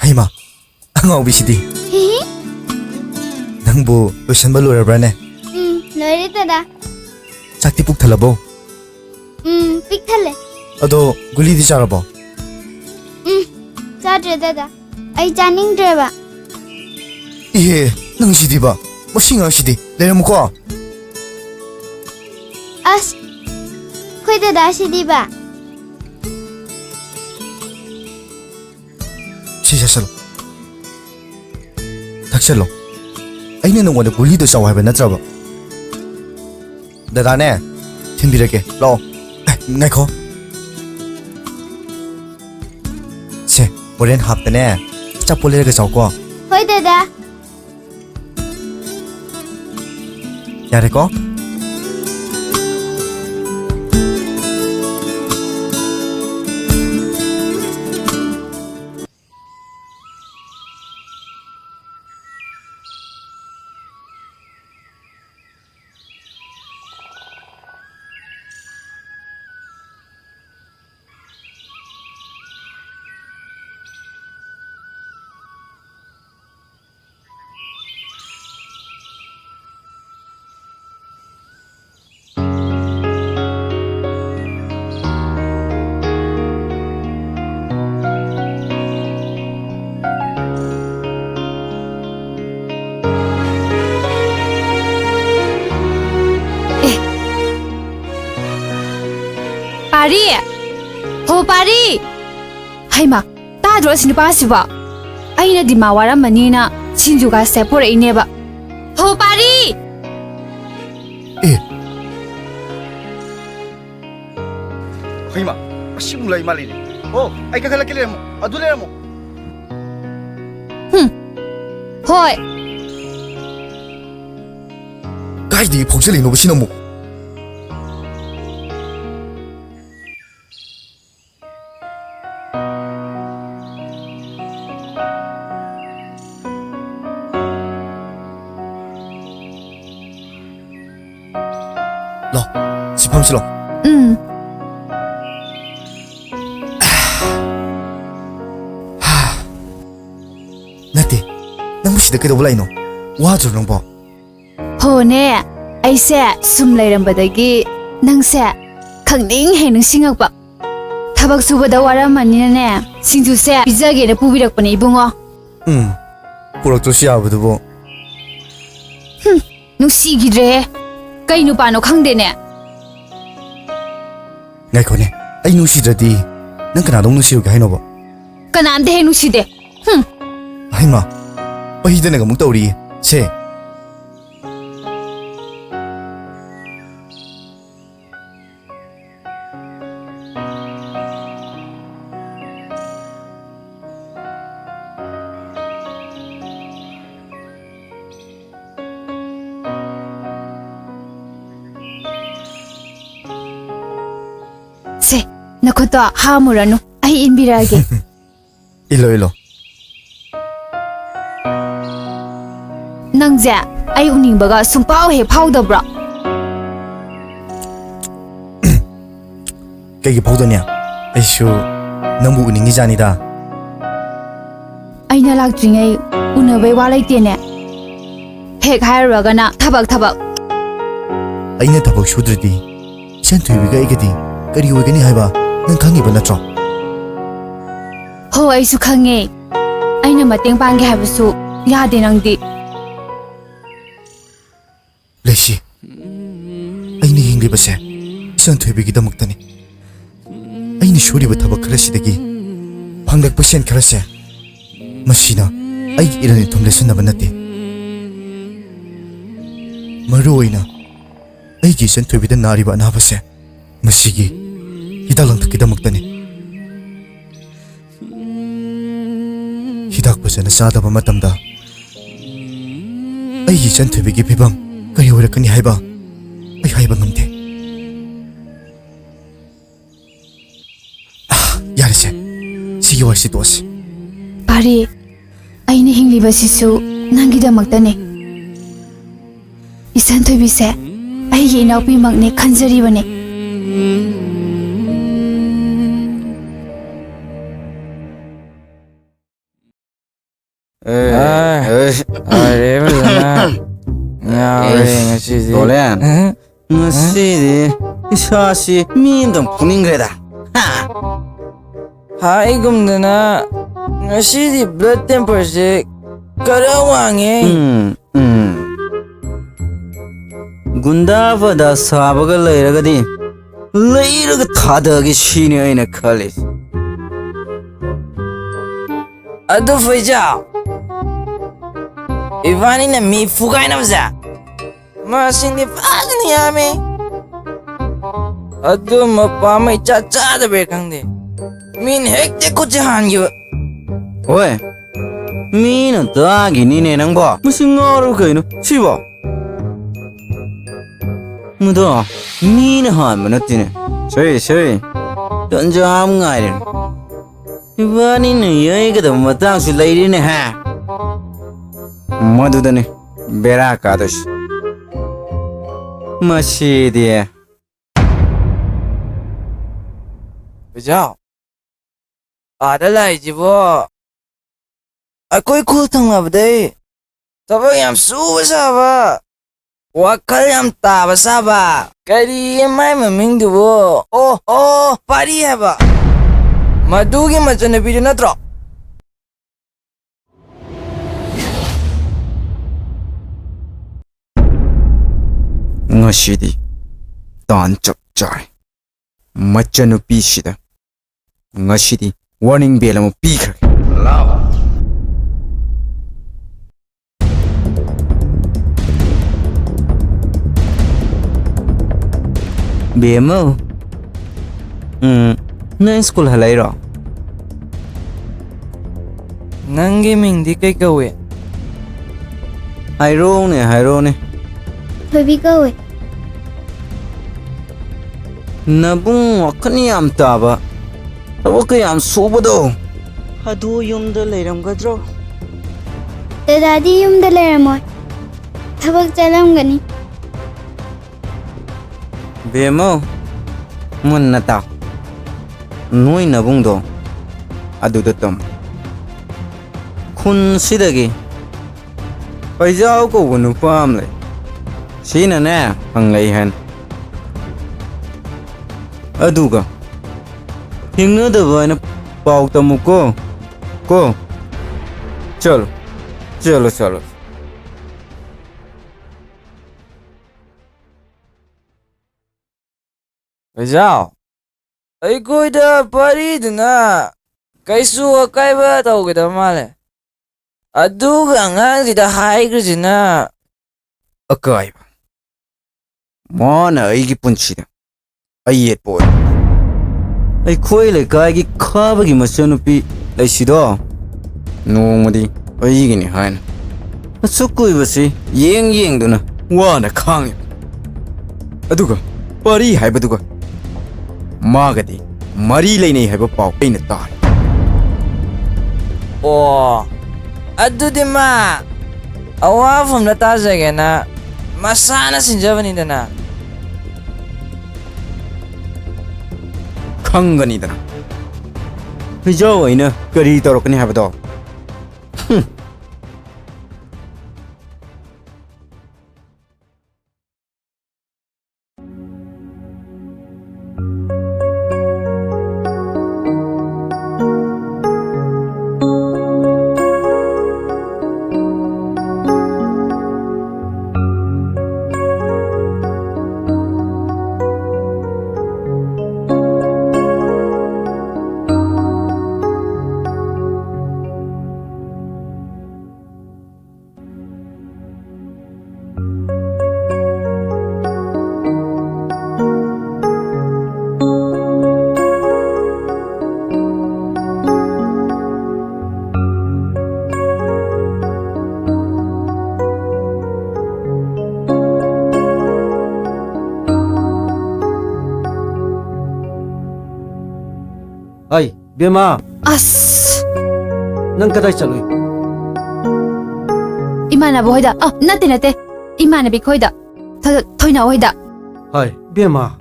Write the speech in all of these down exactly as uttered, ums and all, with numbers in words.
ꯍꯩꯃꯥ, ꯑꯉꯥꯎꯕꯤꯁꯤꯗꯤ꯫ ꯍꯤꯍꯤ꯫ ꯅꯪꯕꯨ ꯂꯣꯏꯁꯟꯕ ꯂꯣꯏꯔꯕ꯭ꯔꯥꯅꯦ? ꯎꯝ, ꯂꯣꯏꯔꯦ ꯗꯗꯥ꯫ ꯆꯥꯛꯇꯤ ꯄꯨꯛ ꯊꯜꯂꯕꯣ? ꯎꯝ, ꯄꯤꯛ ꯊꯜꯂꯦ꯫ ꯑꯗꯣ ꯒꯨꯂꯤꯗꯤ ꯆꯥꯔꯕꯣ? ꯎꯝ, ꯆꯥꯗ꯭ꯔꯦ ꯗꯗꯥ꯫ ꯑꯩ ꯆꯥꯅꯤꯡꯗ꯭ꯔꯦꯕ꯫ ꯏꯍꯦ, ꯅꯪꯁꯤꯗꯤꯕ, ꯃꯁꯤ ꯉꯥꯡꯁꯤꯗꯤ꯫ ꯂꯩꯔꯝꯃꯨꯀꯣ꯫ ꯑꯁ, ꯑꯩꯈꯣꯏ ꯗꯗꯥꯁꯤꯗꯤꯕ꯫ ꯁꯤ ꯆꯥꯁꯜꯂꯣ꯫ ꯊꯛꯆꯜꯂꯣ꯫ ꯑꯩꯅ ꯅꯉꯣꯟꯗ ꯒꯨꯂꯤꯗꯣ ꯆꯥꯎ ꯍꯥꯏꯕ ꯅꯠꯇ꯭ꯔꯕ? ꯗꯗꯥꯅꯦ, ꯊꯤꯟꯕꯤꯔꯛꯀꯦ꯫ ꯂꯥꯛꯑꯣ꯫ ꯑꯦ, ꯉꯥꯏꯈꯣ꯫ ꯁꯦ, ꯍꯣꯔꯦꯟ ꯍꯥꯞꯇꯅꯦ ꯑꯆꯥꯄꯣꯠ ꯂꯩꯔꯒ ꯆꯥꯎꯀꯣ꯫ ꯍꯣꯏ, ꯗꯗꯥ꯫ ꯌꯥꯔꯦꯀꯣ? ꯑꯦ, ꯄꯥꯔꯤ! ꯍꯣ, ꯄꯥꯔꯤ! ꯍꯩꯃꯥ, ꯇꯥꯗ꯭ꯔꯣ ꯑꯁꯤ ꯅꯨꯄꯥꯁꯤꯕꯣ? ꯑꯩꯅ ꯗꯤꯃꯥ ꯋꯥꯔꯝꯃꯅꯤꯅ ꯁꯤꯡꯖꯨꯒꯁꯦ ꯄꯨꯔꯛꯏꯅꯦꯕ꯫ ꯍꯣ, ꯄꯥꯔꯤ! ꯑꯦ! ꯍꯩꯃꯥ, ꯑꯁꯤꯕꯨ ꯂꯩ ꯃꯥꯜꯂꯤꯅꯦ꯫ ꯑꯣ, ꯑꯩ ꯀꯥꯈꯠꯂꯛꯀꯦ, ꯂꯩꯔꯝꯃꯣ꯫ ꯑꯗꯨ ꯂꯩꯔꯝꯃꯣ꯫ ꯍꯨꯝ꯫ ꯍꯣꯏ꯫ ꯀꯥꯏꯗꯒꯤ ꯐꯥꯎꯖꯜꯂꯤꯅꯣꯕ ꯁꯤꯅ ꯑꯃꯨꯛ? ꯂꯥꯎ, ꯁꯤ ꯐꯝꯁꯤ ꯂꯥꯎ꯫ ꯎꯝ꯫ ꯀꯩꯗꯧꯕ ꯂꯥꯛꯏꯅꯣ? ꯋꯥꯗ꯭ꯔꯣ ꯅꯪꯕꯣ? ꯍꯣꯅꯦ, ꯑꯩꯁꯦ ꯁꯨꯝ ꯂꯩꯔꯝꯕꯗꯒꯤ ꯅꯪꯁꯦ ꯈꯪꯅꯤꯡ ꯍꯦꯛ ꯅꯤꯡꯁꯤꯡꯉꯛꯄ꯫ ꯊꯕꯛ ꯁꯨꯕꯗ ꯋꯥꯔꯝꯃꯅꯤꯅꯅꯦ, ꯁꯤꯡꯖꯨꯁꯦ ꯄꯤꯖꯒꯦꯅ ꯄꯨꯕꯤꯔꯛꯄꯅꯦ, ꯏꯕꯨꯡꯉꯣ꯫ ꯎꯝ, ꯄꯨꯔꯛꯇ꯭ꯔꯁꯨ ꯌꯥꯕꯗꯨꯕꯨ꯫ ꯍꯨꯝ, ꯅꯨꯡꯁꯤꯈꯤꯗ꯭ꯔꯦꯍꯦ꯫ ꯀꯩ ꯅꯨꯄꯥꯅꯣ ꯈꯪꯗꯦꯅꯦ꯫ ꯉꯥꯏꯈꯣꯅꯦ, ꯑꯩ ꯅꯨꯡꯁꯤꯗ꯭ꯔꯗꯤ ꯅꯪ ꯀꯅꯥꯗ ꯑꯃꯨꯛ ꯅꯨꯡꯁꯤꯔꯨꯒꯦ ꯍꯥꯏꯅꯣꯕ? ꯀꯅꯥꯝꯇ ꯍꯦꯛ ꯅꯨꯡꯁꯤꯗꯦ꯫ ꯍꯨꯝ꯫ ꯍꯩꯃꯥ, ꯄꯍꯤꯗꯅꯒ ꯑꯃꯨꯛ ꯇꯧꯔꯤꯌꯦ꯫ ꯁꯦ꯫ ꯁꯦ, ꯅꯈꯨꯠꯇꯣ ꯍꯥꯝꯃꯨꯔꯅꯨ, ꯑꯩ ꯏꯟꯕꯤꯔꯛꯑꯒꯦ꯫ ꯏꯜꯂꯣ, ꯏꯜꯂꯣ꯫ ꯅꯪꯁꯦ ꯑꯩ ꯎꯅꯤꯡꯕꯒ ꯁꯨꯡꯐꯥꯎ ꯍꯦꯛ ꯐꯥꯎꯗꯕ꯭ꯔꯣ? ꯀꯩꯒꯤ ꯐꯥꯎꯗꯅꯤ? ꯑꯩꯁꯨ ꯅꯪꯕꯨ ꯎꯅꯤꯡꯉꯤꯖꯥꯅꯤꯗ꯫ ꯑꯩꯅ ꯂꯥꯛꯇ꯭ꯔꯤꯉꯩ ꯎꯅꯕꯩ ꯋꯥ ꯂꯩꯇꯦꯅꯦ꯫ ꯍꯦꯛ ꯍꯥꯏꯔꯨꯔꯒꯅ ꯊꯕꯛ, ꯊꯕꯛ꯫ ꯑꯩꯅ ꯊꯕꯛ ꯁꯨꯗ꯭ꯔꯗꯤ ꯏꯆꯟ ꯊꯣꯏꯕꯤꯒ ꯑꯩꯒꯗꯤ ꯀꯔꯤ ꯑꯣꯏꯒꯅꯤ ꯍꯥꯏꯕ ꯅꯪ ꯈꯪꯉꯤꯕ ꯅꯠꯇ꯭ꯔꯣ? ꯍꯣ, ꯑꯩꯁꯨ ꯈꯪꯉꯦ꯫ ꯑꯩꯅ ꯃꯇꯦꯡ ꯄꯥꯡꯒꯦ ꯍꯥꯏꯕꯁꯨ ꯌꯥꯗꯦ ꯅꯪꯗꯤ꯫ ꯂꯩꯁꯤ, ꯑꯩꯅ ꯍꯤꯡꯂꯤꯕꯁꯦ ꯏꯆꯟ ꯊꯣꯏꯕꯤꯒꯤꯗꯃꯛꯇꯅꯤ꯫ ꯑꯩꯅ ꯁꯨꯔꯤꯕ ꯊꯕꯛ ꯈꯔꯁꯤꯗꯒꯤ ꯐꯪꯂꯛꯄ ꯁꯦꯟ ꯈꯔꯁꯦ, ꯃꯁꯤꯅ ꯑꯩꯒꯤ ꯏꯔꯟ ꯏꯊꯨꯝ ꯂꯦꯞꯁꯤꯟꯅꯕ ꯅꯠꯇꯦ꯫ ꯃꯔꯨ ꯑꯣꯏꯅ ꯑꯩꯒꯤ ꯏꯆꯟ ꯊꯣꯏꯕꯤꯗ ꯅꯥꯔꯤꯕ ꯑꯅꯥꯕꯁꯦ, ꯃꯁꯤꯒꯤ ꯍꯤꯗꯥꯛ ꯂꯥꯡꯊꯛꯀꯤꯗꯃꯛꯇꯅꯤ꯫ ꯍꯤꯗꯥꯛ ꯐꯖꯅ ꯆꯥꯗꯕ ꯃꯇꯝꯗ ꯑꯩꯒꯤ ꯏꯆꯟ ꯊꯣꯏꯕꯤꯒꯤ ꯐꯤꯕꯝ ꯀꯔꯤ ꯑꯣꯏꯔꯛꯀꯅꯤ ꯍꯥꯏꯕ ꯑꯩ ꯍꯥꯏꯕ ꯉꯝꯗꯦ꯫ ꯑꯥ, ꯌꯥꯔꯦꯁꯦ, ꯁꯤꯒꯤ ꯋꯥꯔꯤꯁꯤ ꯇꯣꯛꯑꯁꯤ꯫ ꯄꯥꯔꯤ, ꯑꯩꯅ ꯍꯤꯡꯂꯤꯕꯁꯤꯁꯨ ꯅꯪꯒꯤꯗꯃꯛꯇꯅꯦ꯫ ꯏꯆꯟ ꯊꯣꯏꯕꯤꯁꯦ ꯑꯩꯒꯤ ꯏꯅꯥꯎꯄꯤꯃꯛꯅꯦ ꯈꯟꯖꯔꯤꯕꯅꯦ꯫ ꯑꯦ, ꯑꯦ꯫ ꯗꯣꯂꯦꯟ, ꯑ? ꯉꯁꯤꯗꯤ ꯏꯁꯥꯁꯤ ꯃꯤ ꯑꯃꯗꯪ ꯐꯨꯅꯤꯡꯈ꯭ꯔꯦꯗ꯫ ꯍꯥ? ꯍꯥꯏꯒꯨꯝꯗꯅ, ꯉꯁꯤꯗꯤ blood temperatureꯁꯦ ꯈꯔ ꯋꯥꯡꯉꯦ꯫ ꯎꯝ, ꯎꯝ꯫ ꯒꯨꯟꯗꯥ ꯐꯗꯥ ꯁꯥꯕꯒ ꯂꯩꯔꯒꯗꯤ ꯂꯩꯔꯒ ꯊꯥꯗꯒꯦ ꯁꯤꯅꯤ ꯑꯩꯅ ꯈꯜꯂꯤꯁꯦ꯫ ꯑꯗꯨ ꯐꯩꯖꯥꯎ, ꯏꯕꯥꯅꯤꯅ ꯃꯤ ꯐꯨꯒꯥꯏꯅꯕꯁꯦ ꯃꯁꯤꯡꯗꯤ ꯐꯖꯅ ꯌꯥꯝꯃꯤ꯫ ꯑꯗꯨ ꯃꯄꯥ ꯑꯃ ꯏꯆꯥ ꯆꯥꯗꯕꯩ ꯈꯪꯗꯦ, ꯃꯤꯅ ꯍꯦꯛꯇ ꯈꯨꯠꯁꯦ ꯍꯥꯟꯈꯤꯕ꯫ ꯍꯣꯏ, ꯃꯤꯅ ꯇꯥꯈꯤꯅꯤꯅꯦ ꯅꯪꯕꯣ꯫ ꯃꯁꯤ ꯉꯥꯎꯔꯕ ꯀꯩꯅꯣ ꯁꯤꯕꯣ? ꯃꯗꯣ ꯃꯤꯅ ꯍꯥꯟꯕ ꯅꯠꯇꯦꯅꯦ꯫ ꯁꯣꯏ, ꯁꯣꯏ꯫ ꯇꯟꯖꯥ ꯑꯃ ꯉꯥꯏꯔꯦ꯫ ꯏꯕꯥꯅꯤꯅ ꯌꯩꯒꯗꯕ ꯃꯇꯥꯡꯁꯨ ꯂꯩꯔꯤꯅꯦ ꯍꯥ? ꯃꯗꯨꯗꯅꯤ ꯕꯦꯔꯥ ꯀꯥꯗꯣꯏꯁꯤ꯫ ꯃꯁꯤꯗꯤ꯫ ꯏꯖꯥꯎ, ꯑꯥꯗ ꯂꯥꯛꯏꯁꯤꯕꯣ ꯑꯩꯈꯣꯏ ꯈꯨꯜ ꯊꯪꯅꯕꯗꯩ ꯊꯕꯛ ꯌꯥꯝ ꯁꯨꯕ ꯁꯥꯕ, ꯋꯥꯈꯜ ꯌꯥꯝ ꯇꯥꯕ ꯁꯥꯕ꯫ ꯀꯔꯤ ꯃꯥꯏ ꯃꯃꯤꯡꯗꯨꯕꯨ? ꯑꯣ, ꯑꯣ, ꯄꯥꯔꯤ ꯍꯥꯏꯕ꯫ ꯃꯗꯨꯒꯤ ꯃꯆꯟꯅꯨꯄꯤꯗꯨ ꯅꯠꯇ꯭ꯔꯣ? ꯉꯁꯤꯗꯤ ꯇꯥꯟ ꯆꯞ ꯆꯥꯔꯦ꯫ ꯃꯆꯟꯅꯨꯄꯤꯁꯤꯗ ꯉꯁꯤꯗꯤ warning bell ꯑꯃ ꯄꯤꯈ꯭ꯔꯒꯦ꯫ ꯕꯦꯝꯃꯧ, ꯎꯝ, ꯅꯪ ꯁ꯭ꯀꯨꯜ ꯍꯜꯂꯛꯏꯔꯣ? ꯅꯪꯒꯤ ꯃꯤꯡꯗꯤ ꯀꯩ ꯀꯧꯏ? ꯍꯥꯏꯔꯣꯅꯦ, ꯍꯥꯏꯔꯣꯅꯦ꯫ ꯊꯣꯏꯕꯤ ꯀꯧꯏ꯫ ꯅꯕꯨꯡ ꯋꯥꯈꯜ ꯌꯥꯝ ꯇꯥꯕ, ꯊꯕꯛ ꯀꯌꯥꯝ ꯁꯨꯕꯗꯣ꯫ ꯑꯗꯨ ꯌꯨꯝꯗ ꯂꯩꯔꯝꯒꯗ꯭ꯔꯣ? ꯗꯗꯥꯗꯤ ꯌꯨꯝꯗ ꯂꯩꯔꯝꯃꯣꯏ, ꯊꯕꯛ ꯆꯠꯂꯝꯒꯅꯤ꯫ ꯕꯦꯝꯃꯧ, ꯃꯨꯟꯅ ꯇꯥꯎ꯫ ꯅꯣꯏ ꯅꯕꯨꯡꯗꯣ ꯑꯗꯨꯗ ꯇꯝꯃꯨ꯫ ꯈꯨꯟꯁꯤꯗꯒꯤ ꯐꯩꯖꯥꯎ ꯀꯧꯕ ꯅꯨꯄꯥ ꯑꯃ ꯂꯩ꯫ ꯁꯤꯅꯅꯦ ꯍꯪꯂꯛꯏ ꯍꯥꯏꯅ꯫ ꯑꯗꯨꯒ ꯊꯦꯡꯅꯗꯕ ꯍꯥꯏꯅ ꯄꯥꯎ ꯇꯝꯃꯨꯀꯣ꯫ ꯀꯣ꯫ ꯆꯠꯂꯣ꯫ ꯆꯠꯂꯣ, ꯆꯠꯂꯣ꯫ ꯏꯖꯥꯎ, ꯑꯩꯈꯣꯏꯗ ꯄꯥꯔꯤꯗꯨꯅ ꯀꯩꯁꯨ ꯑꯀꯥꯏꯕ ꯇꯧꯒꯗꯕ ꯃꯥꯜꯂꯦ꯫ ꯑꯗꯨꯒ ꯑꯉꯥꯡꯁꯤꯗ ꯍꯥꯏꯈ꯭ꯔꯤꯁꯤꯅ ꯑꯀꯥꯏꯕ꯫ ꯃꯥꯅ ꯑꯩꯒꯤ ꯄꯨꯟꯁꯤꯗ ꯑꯌꯦꯠꯄ ꯑꯣꯏ꯫ ꯑꯩꯈꯣꯏ ꯂꯩꯀꯥꯏꯒꯤ ꯈꯥꯕꯒꯤ ꯃꯆꯟꯅꯨꯄꯤ ꯂꯩꯁꯤꯗꯣ ꯅꯣꯡꯃꯗꯤ ꯑꯩꯒꯤꯅꯤ ꯍꯥꯏꯅ ꯑꯁꯨꯛ ꯀꯨꯏꯕꯁꯤ ꯌꯦꯡ ꯌꯦꯡꯗꯨꯅ ꯋꯥꯅ ꯈꯥꯡꯉꯤ꯫ ꯑꯗꯨꯒ ꯄꯥꯔꯤ ꯍꯥꯏꯕꯗꯨꯒ ꯃꯥꯒꯗꯤ ꯃꯔꯤ ꯂꯩꯅꯩ ꯍꯥꯏꯕ ꯄꯥꯎ ꯑꯩꯅ ꯇꯥꯔꯦ꯫ ꯑꯣ, ꯑꯗꯨꯗꯤ ꯃꯥ ꯑꯋꯥꯐꯝꯗ ꯇꯥꯖꯒꯦꯅ ꯃꯁꯥꯅ ꯁꯤꯟꯖꯕꯅꯤꯗꯅ꯫ ꯈꯪꯒꯅꯤꯗꯅ꯫ ꯍꯨꯏꯖꯥꯎ ꯑꯩꯅ ꯀꯔꯤ ꯇꯧꯔꯛꯀꯅꯤ ꯍꯥꯏꯕꯗꯣ꯫ ꯍꯨꯝ꯫ ꯍꯩ, ꯕꯦꯝꯃ! ꯑꯁ! ꯅꯪ ꯀꯗꯥꯏ ꯆꯠꯂꯨꯏ? ꯏꯃꯥꯟꯅꯕ ꯍꯣꯏꯗ꯫ ꯑ, ꯅꯠꯇꯦ, ꯅꯠꯇꯦ꯫ ꯏꯃꯥꯟꯅꯕꯤ ꯈꯣꯏꯗ꯫ ꯊ-, ꯊꯣꯏꯅꯥꯎ ꯍꯣꯏꯗ꯫ ꯍꯥꯏ, ꯕꯦꯝꯃ,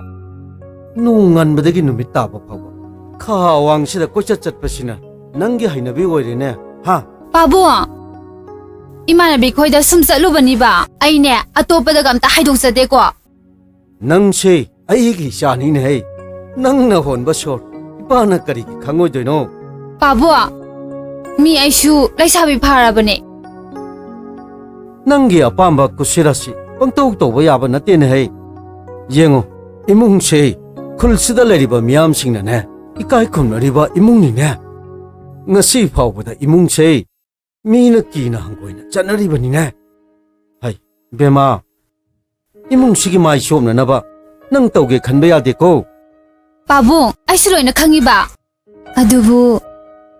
ꯅꯣꯡ ꯉꯟꯕꯗꯒꯤ ꯅꯨꯃꯤꯠ ꯇꯥꯕ ꯐꯥꯎꯕ ꯈꯥ ꯑꯋꯥꯡꯁꯤꯗ ꯀꯣꯏꯆꯠ ꯆꯠꯄꯁꯤꯅ ꯅꯪꯒꯤ ꯍꯩꯅꯕꯤ ꯑꯣꯏꯔꯦꯅꯦ, ꯍꯥ? ꯄꯥꯕꯨꯡ! ꯏꯃꯥꯟꯅꯕꯤ ꯈꯣꯏꯗ ꯁꯨꯝ ꯆꯠꯂꯨꯕꯅꯤꯕ꯫ ꯑꯩꯅꯦ ꯑꯇꯣꯞꯄꯗꯒ ꯑꯝꯇ ꯍꯥꯏꯗꯣꯛꯆꯗꯦꯀꯣ꯫ ꯅꯪꯁꯦ ꯑꯩꯒꯤ ꯏꯆꯥꯅꯤꯅꯦꯍꯦ꯫ ꯅꯪꯅ ꯍꯣꯟꯕ ꯁꯣꯔ ꯏꯄꯥꯅ ꯀꯔꯤꯒꯤ ꯈꯪꯉꯣꯏꯗꯣꯏꯅꯣ? ꯄꯥꯕꯨꯡ, ꯃꯤ ꯑꯩꯁꯨ ꯂꯩꯁꯥꯕꯤ ꯐꯥꯔꯕꯅꯦ꯫ ꯅꯪꯒꯤ ꯑꯄꯥꯝꯕ ꯀꯨꯁꯤꯔꯥꯁꯤ ꯄꯪꯇꯧ ꯇꯧꯕ ꯌꯥꯕ ꯅꯠꯇꯦꯅꯦꯍꯦ꯫ ꯌꯦꯡꯉꯨ, ꯏꯃꯨꯡꯁꯦ ꯈꯨꯜꯁꯤꯗ ꯂꯩꯔꯤꯕ ꯃꯤꯌꯥꯝꯁꯤꯡꯅꯅꯦ ꯏꯀꯥꯏ ꯈꯨꯝꯅꯔꯤꯕ ꯏꯃꯨꯡꯅꯤꯅꯦ꯫ ꯉꯁꯤ ꯐꯥꯎꯕꯗ ꯏꯃꯨꯡꯁꯦ ꯃꯤꯅ ꯀꯤꯅ ꯍꯪꯒꯣꯏꯅ ꯆꯠꯅꯔꯤꯕꯅꯤꯅꯦ꯫ ꯍꯩ, ꯕꯦꯝꯃ, ꯏꯃꯨꯡꯁꯤꯒꯤ ꯃꯥꯏ ꯆꯣꯝꯅꯅꯕ ꯅꯪ ꯇꯧꯒꯦ ꯈꯟꯕ ꯌꯥꯗꯦꯀꯣ꯫ ꯄꯥꯕꯨꯡ, ꯑꯩꯁꯨ ꯂꯣꯏꯅ ꯈꯪꯉꯤꯕ꯫ ꯑꯗꯨꯕꯨ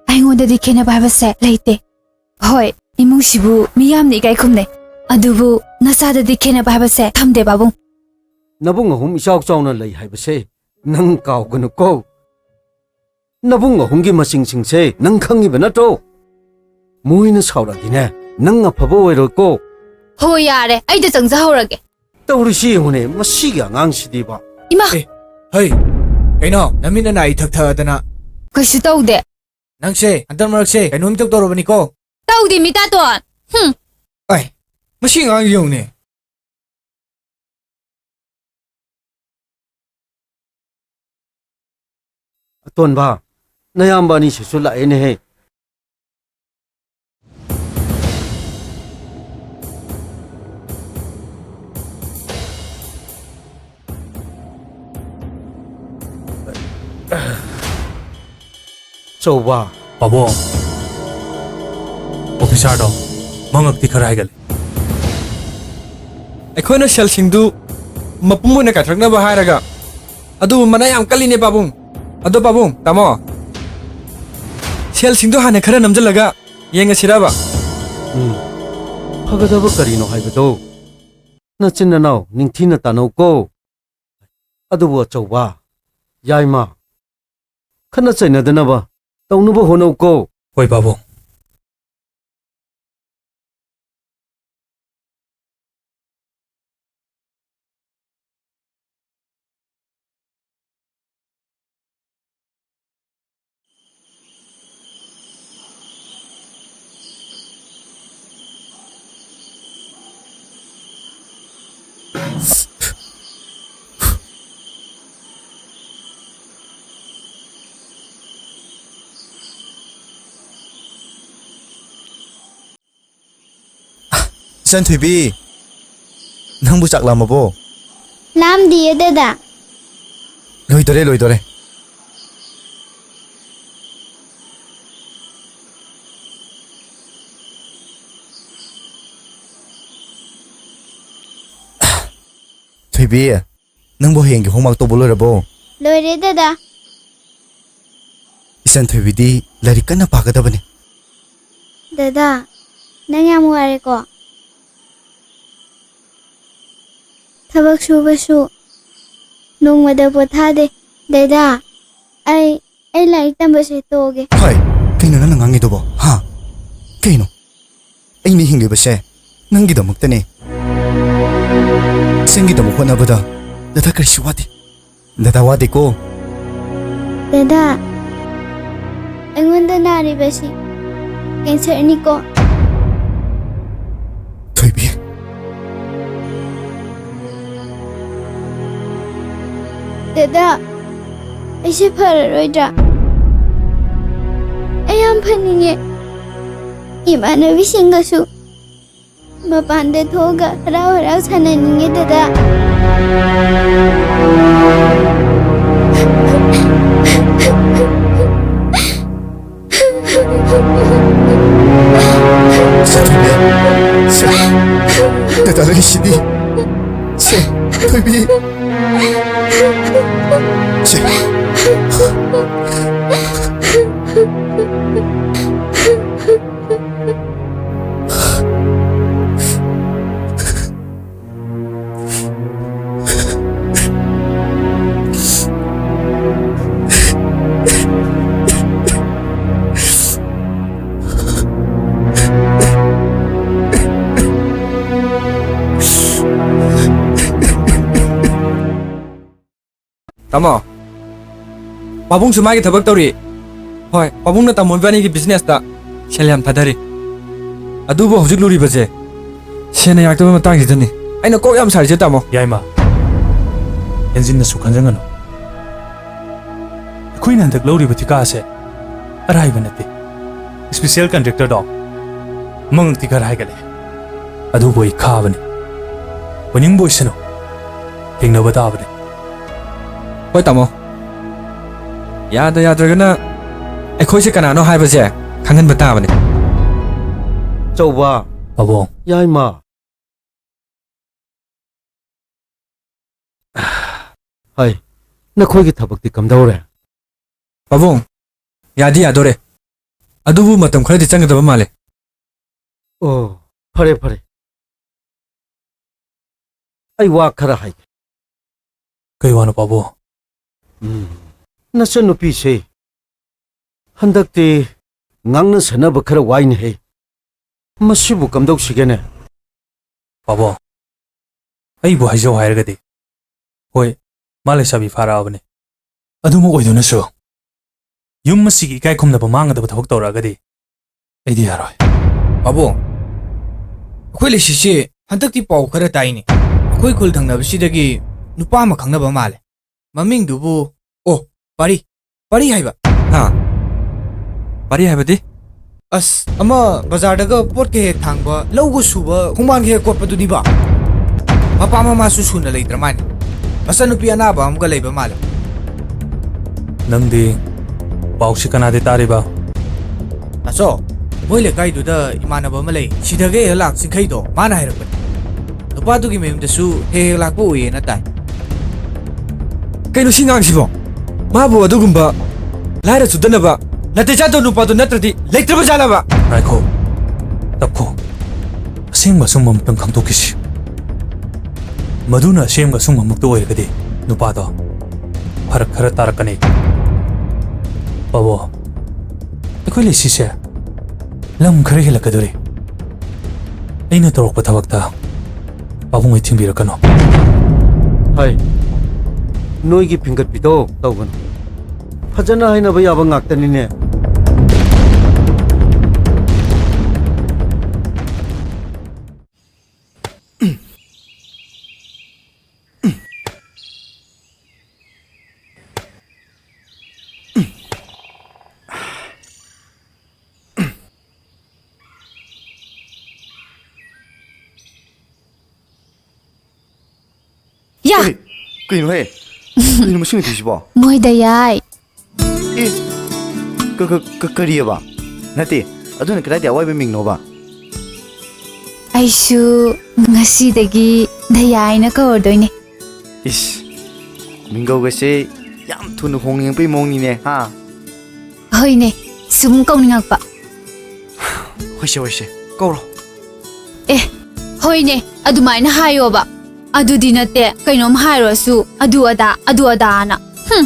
ꯑꯩꯉꯣꯟꯗꯗꯤ ꯈꯦꯠꯅꯕ ꯍꯥꯏꯕꯁꯦ ꯂꯩꯇꯦ꯫ ꯍꯣꯏ, ꯏꯃꯨꯡꯁꯤꯕꯨ ꯃꯤꯌꯥꯝꯅ ꯏꯀꯥꯏ ꯈꯨꯝꯅꯩ, ꯑꯗꯨꯕꯨ ꯅꯆꯥꯗꯗꯤ ꯈꯦꯠꯅꯕ ꯍꯥꯏꯕꯁꯦ ꯊꯝꯗꯦ, ꯄꯥꯕꯨꯡ꯫ ꯅꯕꯨꯡ ꯑꯍꯨꯝ ꯏꯆꯥꯎ ꯆꯥꯎꯅ ꯂꯩ ꯍꯥꯏꯕꯁꯦ ꯅꯪ ꯀꯥꯎꯒꯅꯨꯀꯣ꯫ ꯅꯕꯨꯡ ꯑꯍꯨꯝꯒꯤ ꯃꯆꯤꯡꯁꯤꯡꯁꯦ ꯅꯪ ꯈꯪꯉꯤꯕ ꯅꯠꯇ꯭ꯔꯣ? ꯃꯣꯏꯅ ꯁꯥꯎꯔꯛꯑꯗꯤꯅꯦ, ꯅꯪ ꯑꯐꯕ ꯑꯣꯏꯔꯣꯏꯀꯣ꯫ ꯍꯣ, ꯌꯥꯔꯦ, ꯑꯩꯗ ꯆꯪꯖꯍꯧꯔꯒꯦ꯫ ꯇꯧꯔꯤꯁꯤ ꯌꯦꯡꯉꯨꯅꯦ, ꯃꯁꯤꯒꯤ ꯑꯉꯥꯡꯁꯤꯗꯤꯕ꯫ ꯏꯃꯥ! ꯑꯦ, ꯍꯩ, ꯀꯩꯅꯣ? ꯅꯃꯤꯠ ꯅꯅꯥ ꯏꯊꯛ ꯊꯛꯑꯗꯅ꯫ ꯀꯩꯁꯨ ꯇꯧꯗꯦ꯫ ꯅꯪꯁꯦ ꯍꯟꯗꯛ ꯃꯔꯛꯁꯦ ꯀꯩꯅꯣꯝ ꯏꯇꯧ ꯇꯧꯔꯕꯅꯤꯀꯣ꯫ ꯇꯧꯗꯦ, ꯃꯤꯇꯥꯇꯣꯟ꯫ ꯍꯨꯝ꯫ ꯑꯩ, ꯃꯁꯤ ꯑꯉꯥꯡꯁꯤ ꯌꯦꯡꯉꯨꯅꯦ꯫ ꯑꯇꯣꯟꯕ, ꯅꯌꯥꯝꯕ ꯑꯅꯤꯁꯤꯁꯨ ꯂꯥꯛꯑꯦꯅꯦꯍꯦ꯫ ꯆꯧꯕ꯫ ꯄꯥꯕꯨꯡ, ꯑꯣꯐꯤꯁꯥꯔꯗꯣ ꯃꯉꯛꯇꯤ ꯈꯔ ꯍꯥꯏꯒꯠꯂꯦ꯫ ꯑꯩꯈꯣꯏꯅ ꯁꯦꯜꯁꯤꯡꯗꯨ ꯃꯄꯨꯝ ꯑꯣꯏꯅ ꯀꯥꯏꯊꯔꯛꯅꯕ ꯍꯥꯏꯔꯒ, ꯑꯗꯨꯕꯨ ꯃꯅꯥ ꯌꯥꯝ ꯀꯜꯂꯤꯅꯦ, ꯄꯥꯕꯨꯡ꯫ ꯑꯗꯣ, ꯄꯥꯕꯨꯡ, ꯇꯥꯃꯣ, ꯁꯦꯜꯁꯤꯡꯗꯣ ꯍꯥꯟꯅ ꯈꯔ ꯅꯝꯁꯤꯜꯂꯒ ꯌꯦꯡꯉꯁꯤꯔꯕ? ꯎꯝ, ꯐꯒꯗꯕ ꯀꯔꯤꯅꯣ ꯍꯥꯏꯕꯗꯣ ꯅꯆꯤꯟ ꯅꯅꯥꯎ ꯅꯤꯡꯊꯤꯅ ꯇꯥꯟꯅꯧꯀꯣ꯫ ꯑꯗꯨꯕꯨ ꯑꯆꯧꯕ, ꯌꯥꯏꯃ, ꯈꯠꯅ ꯆꯩꯅꯗꯅꯕ ꯇꯧꯅꯕ ꯍꯣꯠꯅꯧꯀꯣ꯫ ꯍꯣꯏ, ꯄꯥꯕꯨꯡ꯫ ꯏꯆꯟ ꯊꯣꯏꯕꯤ, ꯅꯪꯕꯨ ꯆꯥꯛ ꯂꯥꯝꯃꯕꯣ? ꯂꯥꯝꯗꯤꯌꯦ, ꯗꯗꯥ꯫ ꯂꯣꯏꯗꯣꯔꯦ, ꯂꯣꯏꯗꯣꯔꯦ꯫ ꯊꯣꯏꯕꯤ, ꯅꯪꯕꯨ ꯍꯌꯦꯡꯒꯤ homework ꯇꯧꯕ ꯂꯣꯏꯔꯕꯣ? ꯂꯣꯏꯔꯦ, ꯗꯗꯥ꯫ ꯏꯆꯟ ꯊꯣꯏꯕꯤꯗꯤ ꯂꯥꯏꯔꯤꯛ ꯀꯟꯅ ꯄꯥꯒꯗꯕꯅꯤ꯫ ꯗꯗꯥ, ꯅꯪ ꯌꯥꯝ ꯋꯥꯔꯦꯀꯣ? ꯊꯕꯛ ꯁꯨꯕꯁꯨ ꯅꯣꯡꯃꯗ ꯄꯣꯊꯥꯗꯦ꯫ ꯗꯗꯥ, ꯑꯩ, ꯑꯩ ꯂꯥꯏꯔꯤꯛ ꯇꯝꯕꯁꯦ ꯇꯣꯛꯑꯒꯦ꯫ ꯍꯣꯏ, ꯀꯩꯅꯣ ꯅꯪꯅ ꯉꯥꯡꯉꯤꯗꯨꯕꯣ? ꯍꯥ? ꯀꯩꯅꯣ? ꯑꯩꯅ ꯍꯤꯡꯂꯤꯕꯁꯦ ꯅꯪꯒꯤꯗꯃꯛꯇꯅꯦ꯫ ꯏꯆꯟꯒꯤꯗꯃꯛ ꯍꯣꯠꯅꯕꯗ ꯗꯗꯥ ꯀꯔꯤꯁꯨ ꯋꯥꯗꯦ꯫ ꯗꯗꯥ ꯋꯥꯗꯦꯀꯣ꯫ ꯗꯗꯥ, ꯑꯩꯉꯣꯟꯗ ꯅꯥꯔꯤꯕꯁꯤ cancerꯅꯤꯀꯣ꯫ ꯊꯣꯏꯕꯤ꯫ ꯗꯗꯥ, ꯑꯩꯁꯦ ꯐꯔꯔꯣꯏꯗ꯭ꯔꯥ? ꯑꯩ ꯌꯥꯝ ꯐꯅꯤꯡꯉꯦ꯫ ꯏꯃꯥꯟꯅꯕꯤꯁꯤꯡꯒꯁꯨ ꯃꯄꯥꯟꯗ ꯊꯣꯛꯑꯒ ꯍꯔꯥꯎ ꯍꯔꯥꯎ ꯁꯥꯟꯅꯅꯤꯡꯉꯦ, ꯗꯗꯥ꯫ ꯁꯦ, ꯊꯣꯏꯕꯤ꯫ ꯁꯦ, ꯗꯗꯥ ꯂꯩꯔꯤꯁꯤꯗꯤ꯫ ꯁꯦ, ꯊꯣꯏꯕꯤ꯫ ꯁꯦ꯫ ꯇꯥꯃꯣ, ꯄꯥꯕꯨꯡꯁꯨ ꯃꯥꯒꯤ ꯊꯕꯛ ꯇꯧꯔꯤ꯫ ꯍꯣꯏ, ꯄꯥꯕꯨꯡꯅ ꯇꯥꯃꯣ ꯏꯕꯥꯅꯤꯒꯤ businessꯇ ꯁꯦꯜ ꯌꯥꯝ ꯊꯥꯗꯔꯤ꯫ ꯑꯗꯨꯕꯨ ꯍꯧꯖꯤꯛ ꯂꯨꯔꯤꯕꯁꯦ ꯁꯦꯟꯅ ꯌꯥꯔꯛꯇꯕ ꯃꯇꯥꯡꯁꯤꯗꯅꯤ꯫ ꯑꯩꯅ ꯀꯣꯛ ꯌꯥꯝ ꯁꯥꯔꯤꯁꯦ, ꯇꯥꯃꯣ꯫ ꯌꯥꯏꯃ, ꯍꯦꯟꯖꯤꯟꯅꯁꯨ ꯈꯟꯖꯟꯒꯅꯨ꯫ ꯑꯩꯈꯣꯏꯅ ꯍꯟꯗꯛ ꯂꯧꯔꯤꯕ ꯊꯤꯀꯥꯁꯦ ꯑꯔꯥꯏꯕ ꯅꯠꯇꯦ꯫ ꯏꯁꯄꯤꯁꯦꯜ ꯀꯟꯇ꯭ꯔꯦꯛꯇꯔꯗꯣ ꯃꯉꯛꯇꯤ ꯈꯔ ꯍꯥꯏꯒꯠꯂꯦ꯫ ꯑꯗꯨꯕꯨ ꯑꯩ ꯈꯥꯕꯅꯤ꯫ ꯑꯣꯏꯅꯤꯡꯕ ꯑꯣꯏꯁꯅꯨ, ꯊꯦꯡꯅꯕ ꯇꯥꯕꯅꯤ꯫ ꯍꯣꯏ, ꯇꯥꯃꯣ꯫ ꯌꯥꯗ ꯌꯥꯗ꯭ꯔꯒꯅ ꯑꯩꯈꯣꯏꯁꯦ ꯀꯅꯥꯅꯣ ꯍꯥꯏꯕꯁꯦ ꯈꯪꯍꯟꯕ ꯇꯥꯕꯅꯤ꯫ ꯆꯧꯕ꯫ ꯄꯥꯕꯨꯡ꯫ ꯌꯥꯏꯃ꯫ ꯍꯩ, ꯅꯈꯣꯏꯒꯤ ꯊꯕꯛꯇꯤ ꯀꯝꯗꯧꯔꯦ? ꯄꯥꯕꯨꯡ, ꯌꯥꯗꯤ ꯌꯥꯗꯣꯔꯦ꯫ ꯑꯗꯨꯕꯨ ꯃꯇꯝ ꯈꯔꯗꯤ ꯆꯪꯒꯗꯕ ꯃꯥꯜꯂꯦ꯫ ꯑꯣ, ꯐꯔꯦ, ꯐꯔꯦ꯫ ꯑꯩ ꯋꯥ ꯈꯔ ꯍꯥꯏꯒꯦ꯫ ꯀꯩ ꯋꯥꯅꯣ, ꯄꯥꯕꯨꯡ? ꯎꯝ, ꯅꯆꯟꯅꯨꯄꯤꯁꯦ ꯍꯟꯗꯛꯇꯤ ꯉꯥꯡꯅ ꯁꯛꯅꯕ ꯈꯔ ꯋꯥꯏꯅꯦꯍꯦ꯫ ꯃꯁꯤꯕꯨ ꯀꯝꯗꯧꯁꯤꯒꯦꯅꯦ? ꯄꯥꯕꯨꯡ, ꯑꯩꯕꯨ ꯍꯥꯏꯖꯧ ꯍꯥꯏꯔꯒꯗꯤ, ꯍꯣꯏ, ꯃꯥ ꯂꯩꯁꯥꯕꯤ ꯐꯥꯔꯛꯑꯕꯅꯤ꯫ ꯑꯗꯨꯃꯛ ꯑꯣꯏꯗꯨꯅꯁꯨ, ꯌꯨꯝ ꯑꯁꯤꯒꯤ ꯏꯀꯥꯏ ꯈꯨꯝꯅꯕ ꯃꯥꯡꯒꯗꯕ ꯊꯕꯛ ꯇꯧꯔꯛꯑꯒꯗꯤ ꯑꯩꯗꯤ ꯌꯥꯔꯣꯏ꯫ ꯄꯥꯕꯨꯡ, ꯑꯩꯈꯣꯏ ꯂꯩꯁꯤꯁꯦ ꯍꯟꯗꯛꯇꯤ ꯄꯥꯎ ꯈꯔ ꯇꯥꯏꯅꯦ꯫ ꯑꯩꯈꯣꯏ ꯈꯨꯜ ꯊꯪꯅꯕꯁꯤꯗꯒꯤ ꯅꯨꯄꯥ ꯑꯃ ꯈꯪꯅꯕ ꯃꯥꯜꯂꯦ꯫ ꯃꯃꯤꯡꯗꯨꯕꯨ, ꯑꯣ, ꯄꯥꯔꯤ꯫ ꯄꯥꯔꯤ ꯍꯥꯏꯕ꯫ ꯍꯥ? ꯄꯥꯔꯤ ꯍꯥꯏꯕꯗꯤ? ꯑꯁ, ꯑꯃ ꯕꯖꯥꯔꯗꯒ ꯄꯣꯠꯀ ꯍꯦꯛ ꯊꯥꯡꯕ, ꯂꯧꯒ ꯁꯨꯕ, ꯈꯣꯡꯕꯥꯟꯒ ꯍꯦꯛ ꯀꯣꯠꯄꯗꯨꯅꯤꯕ꯫ ꯃꯄꯥ ꯃꯃꯥꯁꯨ ꯁꯨꯅ ꯂꯩꯇ꯭ꯔ ꯃꯥꯜꯂꯦ꯫ ꯃꯆꯟꯅꯨꯄꯤ ꯑꯅꯥꯕ ꯑꯃꯒ ꯂꯩꯕ ꯃꯥꯜꯂꯦ꯫ ꯅꯪꯗꯤ ꯄꯥꯎꯁꯤ ꯀꯅꯥꯗꯩ ꯇꯥꯔꯤꯕ? ꯇꯥꯆꯧ, ꯃꯣꯏ ꯂꯩꯀꯥꯏꯗꯨꯗ ꯏꯃꯥꯟꯅꯕ ꯑꯃ ꯂꯩ, ꯁꯤꯗꯒ ꯍꯦꯛ ꯂꯥꯛ ꯆꯤꯡꯈꯩꯗꯣ, ꯃꯥꯅ ꯍꯥꯏꯔꯛꯄꯅꯦ꯫ ꯅꯨꯄꯥꯗꯨꯒꯤ ꯃꯌꯨꯝꯗꯁꯨ ꯍꯦꯛ ꯍꯦꯛ ꯂꯥꯛꯄ ꯎꯏꯌꯦꯅ ꯇꯥꯏ꯫ ꯀꯩꯅꯣ ꯁꯤ ꯉꯥꯡꯁꯤꯕꯣ? ꯃꯥꯕꯨ ꯑꯗꯨꯒꯨꯝꯕ ꯂꯥꯏꯔ ꯆꯨꯗꯅꯕ ꯅꯥꯇꯩ ꯆꯥꯗꯕ ꯅꯨꯄꯥꯗꯨ ꯅꯠꯇ꯭ꯔꯗꯤ ꯂꯩꯇ꯭ꯔꯕ ꯖꯥꯠꯂꯕ? ꯉꯥꯏꯈꯣ, ꯇꯞꯈꯣ꯫ ꯑꯁꯦꯡꯕ ꯑꯆꯨꯝꯕ ꯑꯃꯇꯪ ꯈꯪꯗꯣꯛꯈꯤꯁꯤ꯫ ꯃꯗꯨꯅ ꯑꯁꯦꯡꯕ ꯑꯆꯨꯝꯕꯃꯛꯇ ꯑꯣꯏꯔꯒꯗꯤ ꯅꯨꯄꯥꯗꯣ ꯐꯔꯛ ꯈꯔ ꯇꯥꯔꯛꯀꯅꯤ꯫ ꯄꯥꯕꯨꯡ, ꯑꯩꯈꯣꯏ ꯂꯩꯁꯤꯁꯦ ꯂꯝ ꯈꯔ ꯍꯦꯜꯂꯛꯀꯗꯣꯔꯤ꯫ ꯑꯩꯅ ꯇꯧꯔꯛꯄ ꯊꯕꯛꯇ ꯄꯥꯕꯨꯡ ꯍꯣꯏ ꯊꯤꯡꯕꯤꯔꯛꯀꯅꯨ꯫ ꯍꯩ, ꯅꯣꯏꯒꯤ ꯐꯤꯡꯒꯠꯄꯤꯗꯣ ꯇꯧꯒꯅꯨ꯫ ꯐꯖꯅ ꯍꯥꯏꯅꯕ ꯌꯥꯕ ꯉꯥꯛꯇꯅꯤꯅꯦ꯫ ꯑꯦ, ꯀꯩꯅꯣꯍꯦ? ꯀꯩꯅꯣ ꯃꯁꯤ ꯅꯨꯄꯤꯁꯤꯕꯣ? ꯃꯣꯏꯗ ꯌꯥꯏ꯫ ꯑꯦ, ꯀ-, ꯀ-, ꯀ-, ꯀꯔꯤꯑꯕ? ꯅꯠꯇꯦ, ꯑꯗꯨꯅ ꯀꯗꯥꯏꯗ ꯑꯋꯥꯏꯕ ꯃꯤꯡꯅꯣꯕ? ꯑꯩꯁꯨ ꯉꯁꯤꯗꯒꯤ ꯗꯌꯥ ꯍꯥꯏꯅ ꯀꯧꯔꯗꯣꯏꯅꯦ꯫ ꯏꯁ, ꯃꯤꯡꯒꯧꯒꯁꯦ ꯌꯥꯝ ꯊꯨꯅ ꯍꯣꯡꯅꯤꯡꯉꯛꯄꯩ ꯃꯑꯣꯡꯅꯤꯅꯦ, ꯍꯥ? ꯍꯣꯏꯅꯦ, ꯁꯨꯝ ꯀꯧꯅꯤꯡꯉꯛꯄ꯫ ꯍꯣꯏꯁꯦ, ꯍꯣꯏꯁꯦ, ꯀꯧꯔꯣ꯫ ꯑꯦ, ꯍꯣꯏꯅꯦ, ꯑꯗꯨꯃꯥꯏꯅ ꯍꯥꯏꯌꯣꯕ꯫ ꯑꯗꯨꯗꯤ ꯅꯠꯇꯦ, ꯀꯩꯅꯣꯝ ꯍꯥꯏꯔꯨꯔꯁꯨ ꯑꯗꯨ ꯑꯗꯥ, ꯑꯗꯨ ꯑꯗꯥꯅ꯫ ꯍꯨꯝ꯫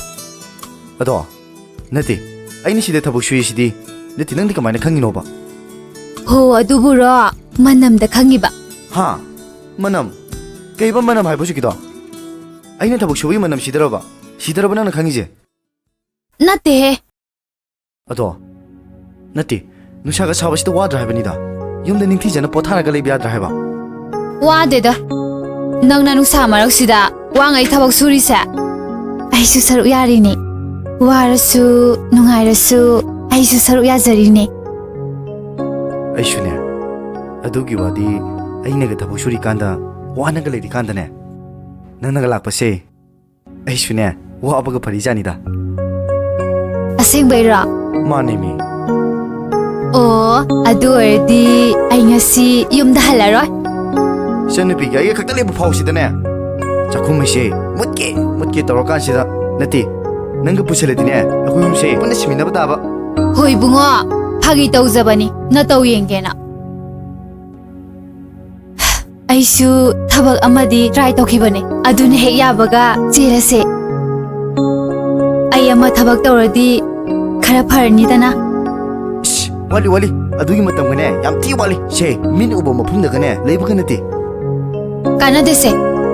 ꯑꯗꯣ, ꯅꯠꯇꯦ, ꯑꯩꯅ ꯁꯤꯗ ꯊꯕꯛ ꯁꯨꯏꯁꯤꯗꯤ, ꯅꯠꯇꯦ, ꯅꯪꯗꯤ ꯀꯃꯥꯏꯅ ꯈꯪꯉꯤꯅꯣꯕ? ꯍꯣ, ꯑꯗꯨꯕꯨꯔꯣ, ꯃꯅꯝꯗ ꯈꯪꯉꯤꯕ꯫ ꯍꯥ? ꯃꯅꯝ? ꯀꯩꯕ ꯃꯅꯝ ꯍꯥꯏꯕ ꯍꯧꯖꯤꯛꯀꯤꯗꯣ? ꯑꯩꯅ ꯊꯕꯛ ꯁꯨꯕꯒꯤ ꯃꯅꯝ ꯁꯤꯗꯔꯕ? ꯁꯤꯗꯔꯕ ꯅꯪꯅ ꯈꯪꯉꯤꯁꯦ? ꯅꯠꯇꯦꯍꯦ꯫ ꯑꯗꯣ, ꯅꯠꯇꯦ, ꯅꯨꯡꯁꯥꯒ ꯁꯥꯕꯁꯤꯗ ꯋꯥꯗ꯭ꯔꯥ ꯍꯥꯏꯕꯅꯤꯗ? ꯌꯨꯝꯗ ꯅꯤꯡꯊꯤꯖꯅ ꯄꯣꯊꯥꯔꯒ ꯂꯩꯕ ꯌꯥꯗ꯭ꯔꯥ ꯍꯥꯏꯕ? ꯋꯥꯗꯦꯗ꯫ ꯅꯪꯅ ꯅꯨꯡꯁꯥ ꯃꯔꯛꯁꯤꯗ ꯋꯥꯉꯩ ꯊꯕꯛ ꯁꯨꯔꯤꯁꯦ? ꯑꯩꯁꯨ ꯁꯔꯨꯛ ꯌꯥꯔꯤꯅꯦ꯫ ꯋꯥꯔꯁꯨ, ꯅꯨꯡꯉꯥꯏꯔꯁꯨ, ꯑꯩꯁꯨ ꯁꯔꯨꯛ ꯌꯥꯖꯔꯤꯅꯦ꯫ ꯑꯩꯁꯨꯅꯦ꯫ ꯑꯗꯨꯒꯤ ꯋꯥꯗꯤ, ꯑꯩꯅꯒ ꯊꯕꯛ ꯁꯨꯔꯤꯀꯥꯟꯗ, ꯋꯥꯅꯒ ꯂꯩꯔꯤꯀꯥꯟꯗꯅꯦ, ꯅꯪꯅꯒ ꯂꯥꯛꯄꯁꯦ, ꯑꯩꯁꯨꯅꯦ, ꯋꯥꯕꯒ ꯐꯔꯤꯖꯥꯠꯅꯤꯗ꯫ ꯑꯁꯦꯡꯕꯩꯔꯣ? ꯃꯥꯅꯦꯃꯤ꯫ ꯑꯣ, ꯑꯗꯨ ꯑꯣꯏꯔꯗꯤ ꯑꯩ ꯉꯁꯤ ꯌꯨꯝꯗ ꯍꯜꯂꯔꯣꯏ꯫ ꯏꯆꯟꯅꯨꯄꯤꯒ ꯑꯩꯒ ꯈꯛꯇ ꯂꯩꯕ ꯐꯥꯎꯁꯤꯗꯅꯦ, ꯆꯥꯛꯈꯨꯝ ꯃꯩꯁꯦ ꯃꯨꯠꯀꯦ ꯃꯨꯠꯀꯦ ꯇꯧꯔꯀꯥꯟꯁꯤꯗ, ꯅꯠꯇꯦ, ꯅꯪꯒ ꯄꯨꯁꯜꯂꯗꯤꯅꯦ, ꯑꯩꯈꯣꯏ ꯑꯍꯨꯝꯁꯦ ꯄꯨꯟꯅ ꯁꯤꯃꯤꯟꯅꯕ ꯇꯥꯕ꯫ ꯍꯣꯏ ꯏꯕꯨꯡꯉꯣ, ꯐꯥꯒꯤ ꯇꯧꯖꯕꯅꯤ, ꯅꯇꯧ ꯌꯦꯡꯒꯦꯅ꯫ ꯑꯩꯁꯨ ꯊꯕꯛ ꯑꯃꯗꯤ try ꯇꯧꯈꯤꯕꯅꯦ, ꯑꯗꯨꯅ ꯍꯦꯛ ꯌꯥꯕꯒ ꯆꯦꯜꯂꯁꯦ꯫ ꯑꯩ ꯑꯃ ꯊꯕꯛ ꯇꯧꯔꯗꯤ ꯈꯔ ꯐꯔꯅꯤꯗꯅ꯫ ꯏꯁ, ꯋꯥꯠꯂꯤ, ꯋꯥꯠꯂꯤ꯫ ꯑꯗꯨꯒꯤ ꯃꯇꯝꯒꯅꯦ ꯌꯥꯝ ꯊꯤ ꯋꯥꯠꯂꯤ꯫ ꯁꯦ, ꯃꯤꯠꯅ ꯎꯕ ꯃꯐꯝꯗꯒꯅꯦ ꯂꯩꯕꯒ ꯅꯠꯇꯦ꯫ ꯀꯥꯟꯅꯗꯦꯁꯦ,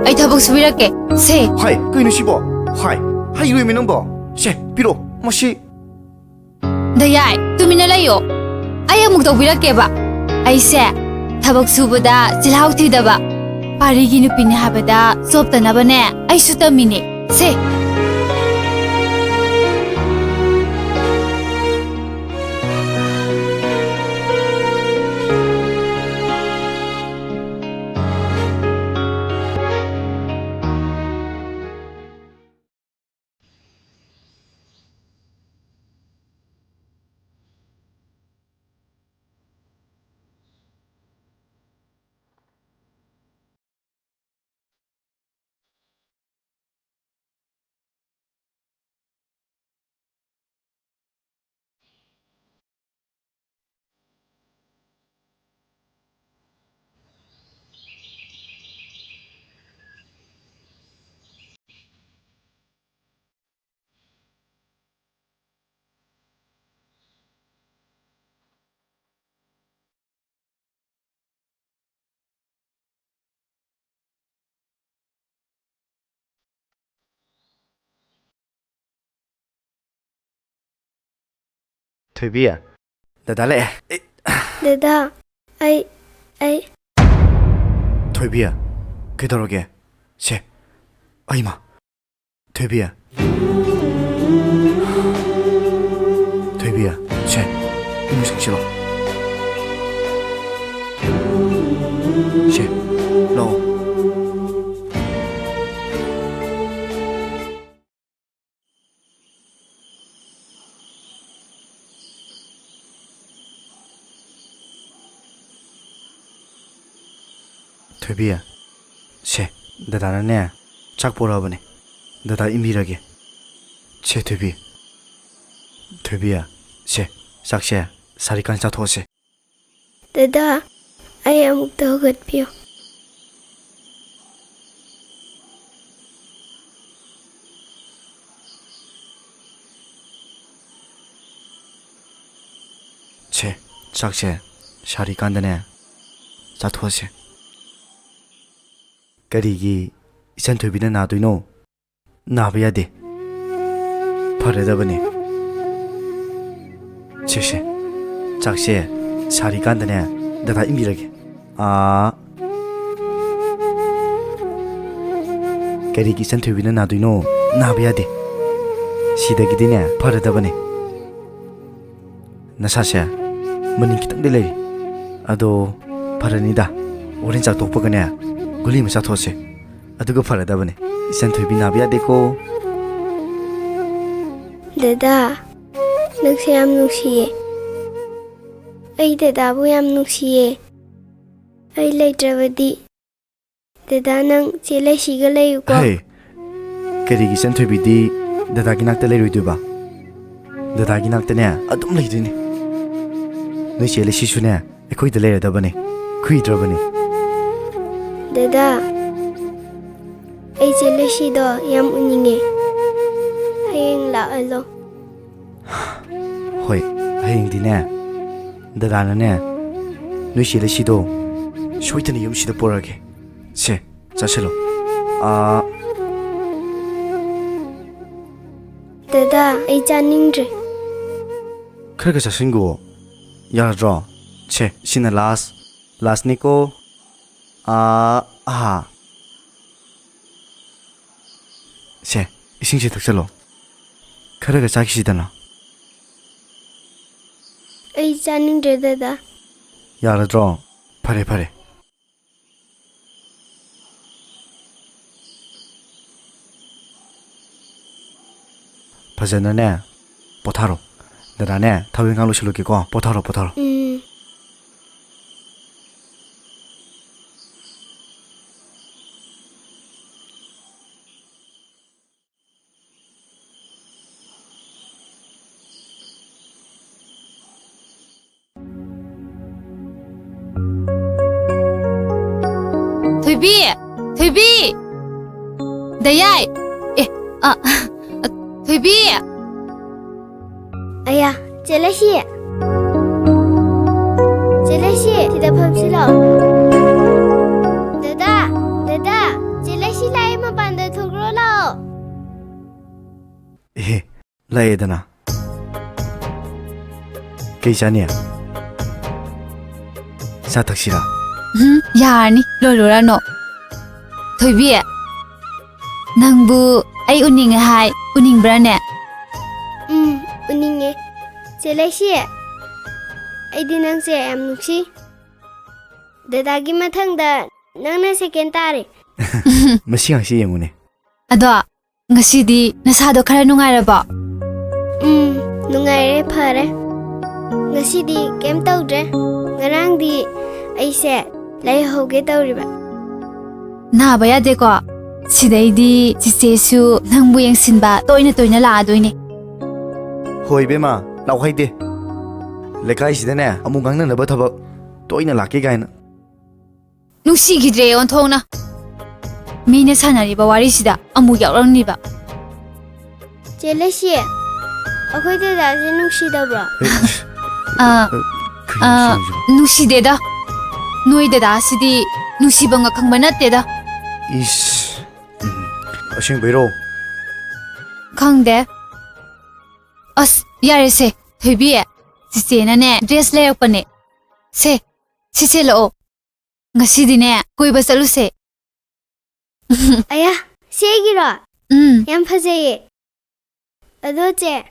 ꯑꯩ ꯊꯕꯛ ꯁꯨꯕꯤꯔꯛꯀꯦ꯫ ꯁꯦ꯫ ꯍꯥꯏ, ꯀꯩꯅꯣ ꯁꯤꯕꯣ? ꯍꯥꯏ, ꯍꯩꯔꯣꯏꯃꯤ ꯅꯪꯕꯣ꯫ ꯁꯦ, ꯄꯤꯔꯛꯑꯣ꯫ ꯃꯁꯤ ꯗꯌꯥꯏ, ꯇꯨꯃꯤꯟꯅ ꯂꯩꯌꯣ꯫ ꯑꯩ ꯑꯃꯨꯛ ꯇꯧꯕꯤꯔꯛꯀꯦꯕ꯫ ꯑꯩꯁꯦ ꯊꯕꯛ ꯁꯨꯕꯗ ꯆꯤꯜꯍꯥꯎ ꯊꯤꯗꯕ, ꯄꯥꯔꯤꯒꯤ ꯅꯨꯄꯤꯅꯦ ꯍꯥꯏꯕꯗ ꯆꯣꯞꯇꯅꯕꯅꯦ ꯑꯩꯁꯨ ꯇꯝꯃꯤꯅꯦ꯫ ꯁꯦ꯫ ꯊꯣꯏꯕꯤ꯫ ꯗꯗꯥ ꯂꯥꯛꯑꯦ꯫ ꯑꯦ꯫ ꯗꯗꯥ, ꯑꯩ, ꯑꯩ꯫ ꯊꯣꯏꯕꯤ, ꯀꯩꯗꯧꯔꯒꯦ? ꯁꯦ, ꯑꯩꯃ꯫ ꯊꯣꯏꯕꯤ꯫ ꯊꯣꯏꯕꯤ, ꯁꯦ, ꯏꯃꯨꯡ ꯆꯪꯁꯤꯜꯂꯣ꯫ ꯁꯦ, ꯂꯥꯛꯑꯣ꯫ ꯊꯣꯏꯕꯤ, ꯁꯦ, ꯗꯗꯥꯅꯅꯦ, ꯆꯥꯛ ꯄꯣꯔꯛꯑꯕꯅꯦ꯫ ꯗꯗꯥ ꯏꯟꯕꯤꯔꯒꯦ꯫ ꯁꯦ, ꯊꯣꯏꯕꯤ꯫ ꯊꯣꯏꯕꯤ, ꯁꯦ, ꯆꯥꯛꯁꯦ ꯁꯥꯔꯤꯀꯥꯟ ꯆꯥꯊꯣꯛꯑꯁꯦ꯫ ꯗꯗꯥ, ꯑꯩ ꯑꯃꯨꯛꯇ ꯍꯧꯒꯠꯄꯤꯌꯨ꯫ ꯁꯦ, ꯆꯥꯛꯁꯦ ꯁꯥꯔꯤꯀꯥꯟꯗꯅꯦ, ꯆꯥꯊꯣꯛꯑꯁꯦ꯫ ꯀꯔꯤꯒꯤ ꯏꯆꯟ ꯊꯣꯏꯕꯤꯅ ꯅꯥꯗꯣꯏꯅꯣ? ꯅꯥꯕ ꯌꯥꯗꯦ꯫ ꯐꯔꯗꯕꯅꯦ꯫ ꯁꯦ, ꯁꯦ, ꯆꯥꯛꯁꯦ ꯁꯥꯔꯤꯀꯥꯟꯗꯅꯦ, ꯗꯗꯥ ꯏꯟꯕꯤꯔꯒꯦ꯫ ꯑꯥ꯫ ꯀꯔꯤꯒꯤ ꯏꯆꯟ ꯊꯣꯏꯕꯤꯅ ꯅꯥꯗꯣꯏꯅꯣ? ꯅꯥꯕ ꯌꯥꯗꯦ꯫ ꯁꯤꯗꯒꯤꯗꯤꯅꯦ, ꯐꯔꯗꯕꯅꯦ꯫ ꯅꯁꯥꯁꯦ ꯃꯅꯤꯡ ꯈꯤꯇꯪꯗꯤ ꯂꯩꯔꯤ꯫ ꯑꯗꯣ ꯐꯔꯅꯤꯗ꯫ ꯍꯣꯔꯦꯟ ꯆꯥꯛ ꯇꯣꯛꯄꯒꯅꯦ, ꯒꯨꯂꯤ ꯑꯃ ꯆꯥꯊꯣꯛꯑꯁꯦ꯫ ꯑꯗꯨꯒ ꯐꯔꯗꯕꯅꯦ꯫ ꯏꯆꯟ ꯊꯣꯏꯕꯤ ꯅꯥꯕ ꯌꯥꯗꯦꯀꯣ꯫ ꯗꯗꯥ, ꯅꯪꯁꯦ ꯌꯥꯝ ꯅꯨꯡꯁꯤꯌꯦ꯫ ꯑꯩ ꯗꯗꯥꯕꯨ ꯌꯥꯝ ꯅꯨꯡꯁꯤꯌꯦ꯫ ꯑꯩ ꯂꯩꯇ꯭ꯔꯕꯗꯤ꯫ ꯗꯗꯥ, ꯅꯪ ꯆꯦ ꯂꯩꯁꯤꯒ ꯂꯩꯌꯨꯀꯣ꯫ ꯍꯩ, ꯀꯔꯤꯒꯤ ꯏꯆꯟ ꯊꯣꯏꯕꯤꯗꯤ ꯗꯗꯥꯒꯤ ꯅꯥꯛꯇ ꯂꯩꯔꯣꯏꯗꯣꯏꯕ? ꯗꯗꯥꯒꯤ ꯅꯥꯛꯇꯅꯦ ꯑꯗꯨꯝ ꯂꯩꯗꯣꯏꯅꯦ꯫ ꯅꯣꯏ ꯆꯦ ꯂꯩꯁꯤꯁꯨꯅꯦ ꯑꯩꯈꯣꯏꯗ ꯂꯩꯔꯗꯕꯅꯦ, ꯀꯨꯏꯗ꯭ꯔꯕꯅꯦ꯫ ꯗꯗꯥ, ꯑꯩ ꯆꯦ ꯂꯩꯁꯤꯗꯣ ꯌꯥꯝ ꯎꯅꯤꯡꯉꯦ꯫ ꯍꯌꯦꯡ ꯂꯥꯛꯍꯜꯂꯣ꯫ ꯍꯣꯏ, ꯍꯌꯦꯡꯗꯤꯅꯦ, ꯗꯗꯥꯅꯅꯦ, ꯅꯣꯏ ꯆꯦ ꯂꯩꯁꯤꯗꯣ ꯁꯣꯏꯗꯅ ꯌꯨꯝꯁꯤꯗ ꯄꯨꯔꯛꯑꯒꯦ꯫ ꯁꯦ, ꯆꯥꯁꯤꯜꯂꯣ꯫ ꯑꯥ꯫ ꯗꯗꯥ, ꯑꯩ ꯆꯥꯅꯤꯡꯗ꯭ꯔꯦ꯫ ꯈꯔ ꯈꯔ ꯆꯥꯁꯤꯟꯒꯣ꯫ ꯌꯥꯔꯗ꯭ꯔꯣ? ꯁꯦ, ꯁꯤꯅ ꯂꯥꯁ꯫ ꯂꯥꯁꯅꯤꯀꯣ꯫ ꯑꯥ, ꯑꯥ꯫ ꯁꯦ, ꯏꯁꯤꯡꯁꯦ ꯊꯛꯆꯜꯂꯣ꯫ ꯈꯔꯒ ꯆꯥꯈꯤꯁꯤꯗꯅ꯫ ꯑꯩ ꯆꯥꯅꯤꯡꯗ꯭ꯔꯦ, ꯗꯗꯥ꯫ ꯌꯥꯔꯗ꯭ꯔꯣ? ꯐꯔꯦ, ꯐꯔꯦ꯫ ꯐꯖꯅꯅꯦ ꯄꯣꯊꯥꯔꯣ꯫ ꯗꯗꯥꯅꯦ, ꯊꯕꯛ ꯏꯪꯈꯥꯡ ꯂꯣꯏꯁꯤꯜꯂꯨꯒꯦꯀꯣ꯫ ꯄꯣꯊꯥꯔꯣ, ꯄꯣꯊꯥꯔꯣ꯫ ꯎꯝ꯫ ꯊꯣꯏꯕꯤ! ꯊꯣꯏꯕꯤ! ꯗꯌꯥꯏ! ꯑꯦ, ꯑ, ꯑ, ꯊꯣꯏꯕꯤ! ꯑꯌꯥ, ꯆꯦ ꯂꯩꯁꯤ! ꯆꯦ ꯂꯩꯁꯤ, ꯁꯤꯗ ꯐꯝꯁꯤ ꯂꯥꯛꯑꯣ꯫ ꯗꯗꯥ, ꯗꯗꯥ, ꯆꯦ ꯂꯩꯁꯤ ꯂꯥꯛꯑꯦ, ꯃꯄꯥꯟꯗ ꯊꯣꯛꯂꯛꯑꯣ ꯂꯥꯛꯑꯣ꯫ ꯑꯦꯍꯦ, ꯂꯥꯛꯑꯦꯗꯅ꯫ ꯀꯩ ꯆꯥꯅꯤ? ꯆꯥ ꯊꯛꯁꯤꯔꯥ? ꯎꯝ, ꯌꯥꯔꯅꯤ, ꯂꯣꯏꯔꯨꯔꯅꯨ꯫ ꯊꯣꯏꯕꯤ, ꯅꯪꯕꯨ ꯑꯩ ꯎꯅꯤꯡꯉꯦ ꯍꯥꯏ, ꯎꯅꯤꯡꯕ꯭ꯔꯥꯅꯦ? ꯎꯝ, ꯎꯅꯤꯡꯉꯦ꯫ ꯆꯦ ꯂꯩꯁꯤ, ꯑꯩꯗꯤ ꯅꯪꯁꯦ ꯌꯥꯝ ꯅꯨꯡꯁꯤ꯫ ꯗꯗꯥꯒꯤ ꯃꯊꯪꯗ ꯅꯪꯅ ꯁꯦꯀꯦꯟ ꯇꯥꯔꯦ꯫ ꯃꯁꯤ ꯑꯉꯥꯡꯁꯤ ꯌꯦꯡꯉꯨꯅꯦ꯫ ꯑꯗꯣ, ꯉꯁꯤꯗꯤ ꯅꯁꯥꯗꯣ ꯈꯔ ꯅꯨꯡꯉꯥꯏꯔꯕꯣ? ꯎꯝ, ꯅꯨꯡꯉꯥꯏꯔꯦ, ꯐꯔꯦ꯫ ꯉꯁꯤꯗꯤ ꯀꯩꯝ ꯇꯧꯗ꯭ꯔꯦ꯫ ꯉꯔꯥꯡꯗꯤ ꯑꯩꯁꯦ ꯂꯥꯏꯍꯧꯒꯦ ꯇꯧꯔꯤꯕ꯫ ꯅꯥꯕ ꯌꯥꯗꯦꯀꯣ꯫ ꯁꯤꯗꯩꯗꯤ ꯆꯤꯆꯦꯁꯨ ꯅꯪꯕꯨ ꯌꯦꯡꯁꯤꯟꯕ ꯇꯣꯏꯅ ꯇꯣꯏꯅ ꯂꯥꯛꯑꯗꯣꯏꯅꯦ꯫ ꯍꯣꯏ, ꯏꯕꯦꯝꯃ, ꯂꯥꯛꯍꯩꯗꯦ꯫ ꯂꯩꯀꯥꯏꯁꯤꯗꯅꯦ ꯑꯃꯨꯛ ꯉꯥꯡꯅꯅꯕ ꯊꯕꯛ ꯇꯣꯏꯅ ꯂꯥꯛꯀꯦ ꯀꯥꯏꯅ꯫ ꯅꯨꯡꯁꯤꯈꯤꯗ꯭ꯔꯦ ꯑꯣꯟꯊꯣꯛꯅ꯫ ꯃꯤꯅ ꯁꯥꯟꯅꯔꯤꯕ ꯋꯥꯔꯤꯁꯤꯗ ꯑꯃꯨꯛ ꯌꯥꯎꯔꯝꯂꯤꯕ꯫ ꯆꯦ ꯂꯩꯁꯤ, ꯑꯩꯈꯣꯏ ꯗꯗꯥꯁꯦ ꯅꯨꯡꯁꯤꯗꯕ꯭ꯔꯣ? ꯑꯦ, ꯑ, ꯑ, ꯀꯩꯅꯣ ꯑ, ꯁꯤꯕꯣ? ꯅꯨꯡꯁꯤꯗꯦꯗ꯫ ꯅꯣꯏ ꯗꯗꯥꯁꯤꯗꯤ ꯅꯨꯡꯁꯤꯕ ꯉꯛꯈꯪꯕ ꯅꯠꯇꯦꯗ꯫ ꯏꯁ, ꯎꯝ, ꯑꯁꯦꯡꯕꯩꯔꯣ? ꯈꯪꯗꯦ꯫ ꯑꯁ, ꯌꯥꯔꯦꯁꯦ, ꯊꯣꯏꯕꯤ꯫ ꯆꯤꯆꯦꯅꯅꯦ, dress ꯂꯩꯔꯛꯄꯅꯦ꯫ ꯁꯦ, ꯁꯤ ꯁꯦꯠꯂꯛꯑꯣ꯫ ꯉꯁꯤꯗꯤꯅꯦ, ꯀꯣꯏꯕ ꯆꯠꯂꯨꯁꯦ꯫ ꯑꯌꯥ, ꯁꯤ ꯑꯩꯒꯤꯔꯣ? ꯎꯝ꯫ ꯌꯥꯝ ꯐꯖꯩꯌꯦ꯫ ꯑꯗꯣ ꯆꯦ,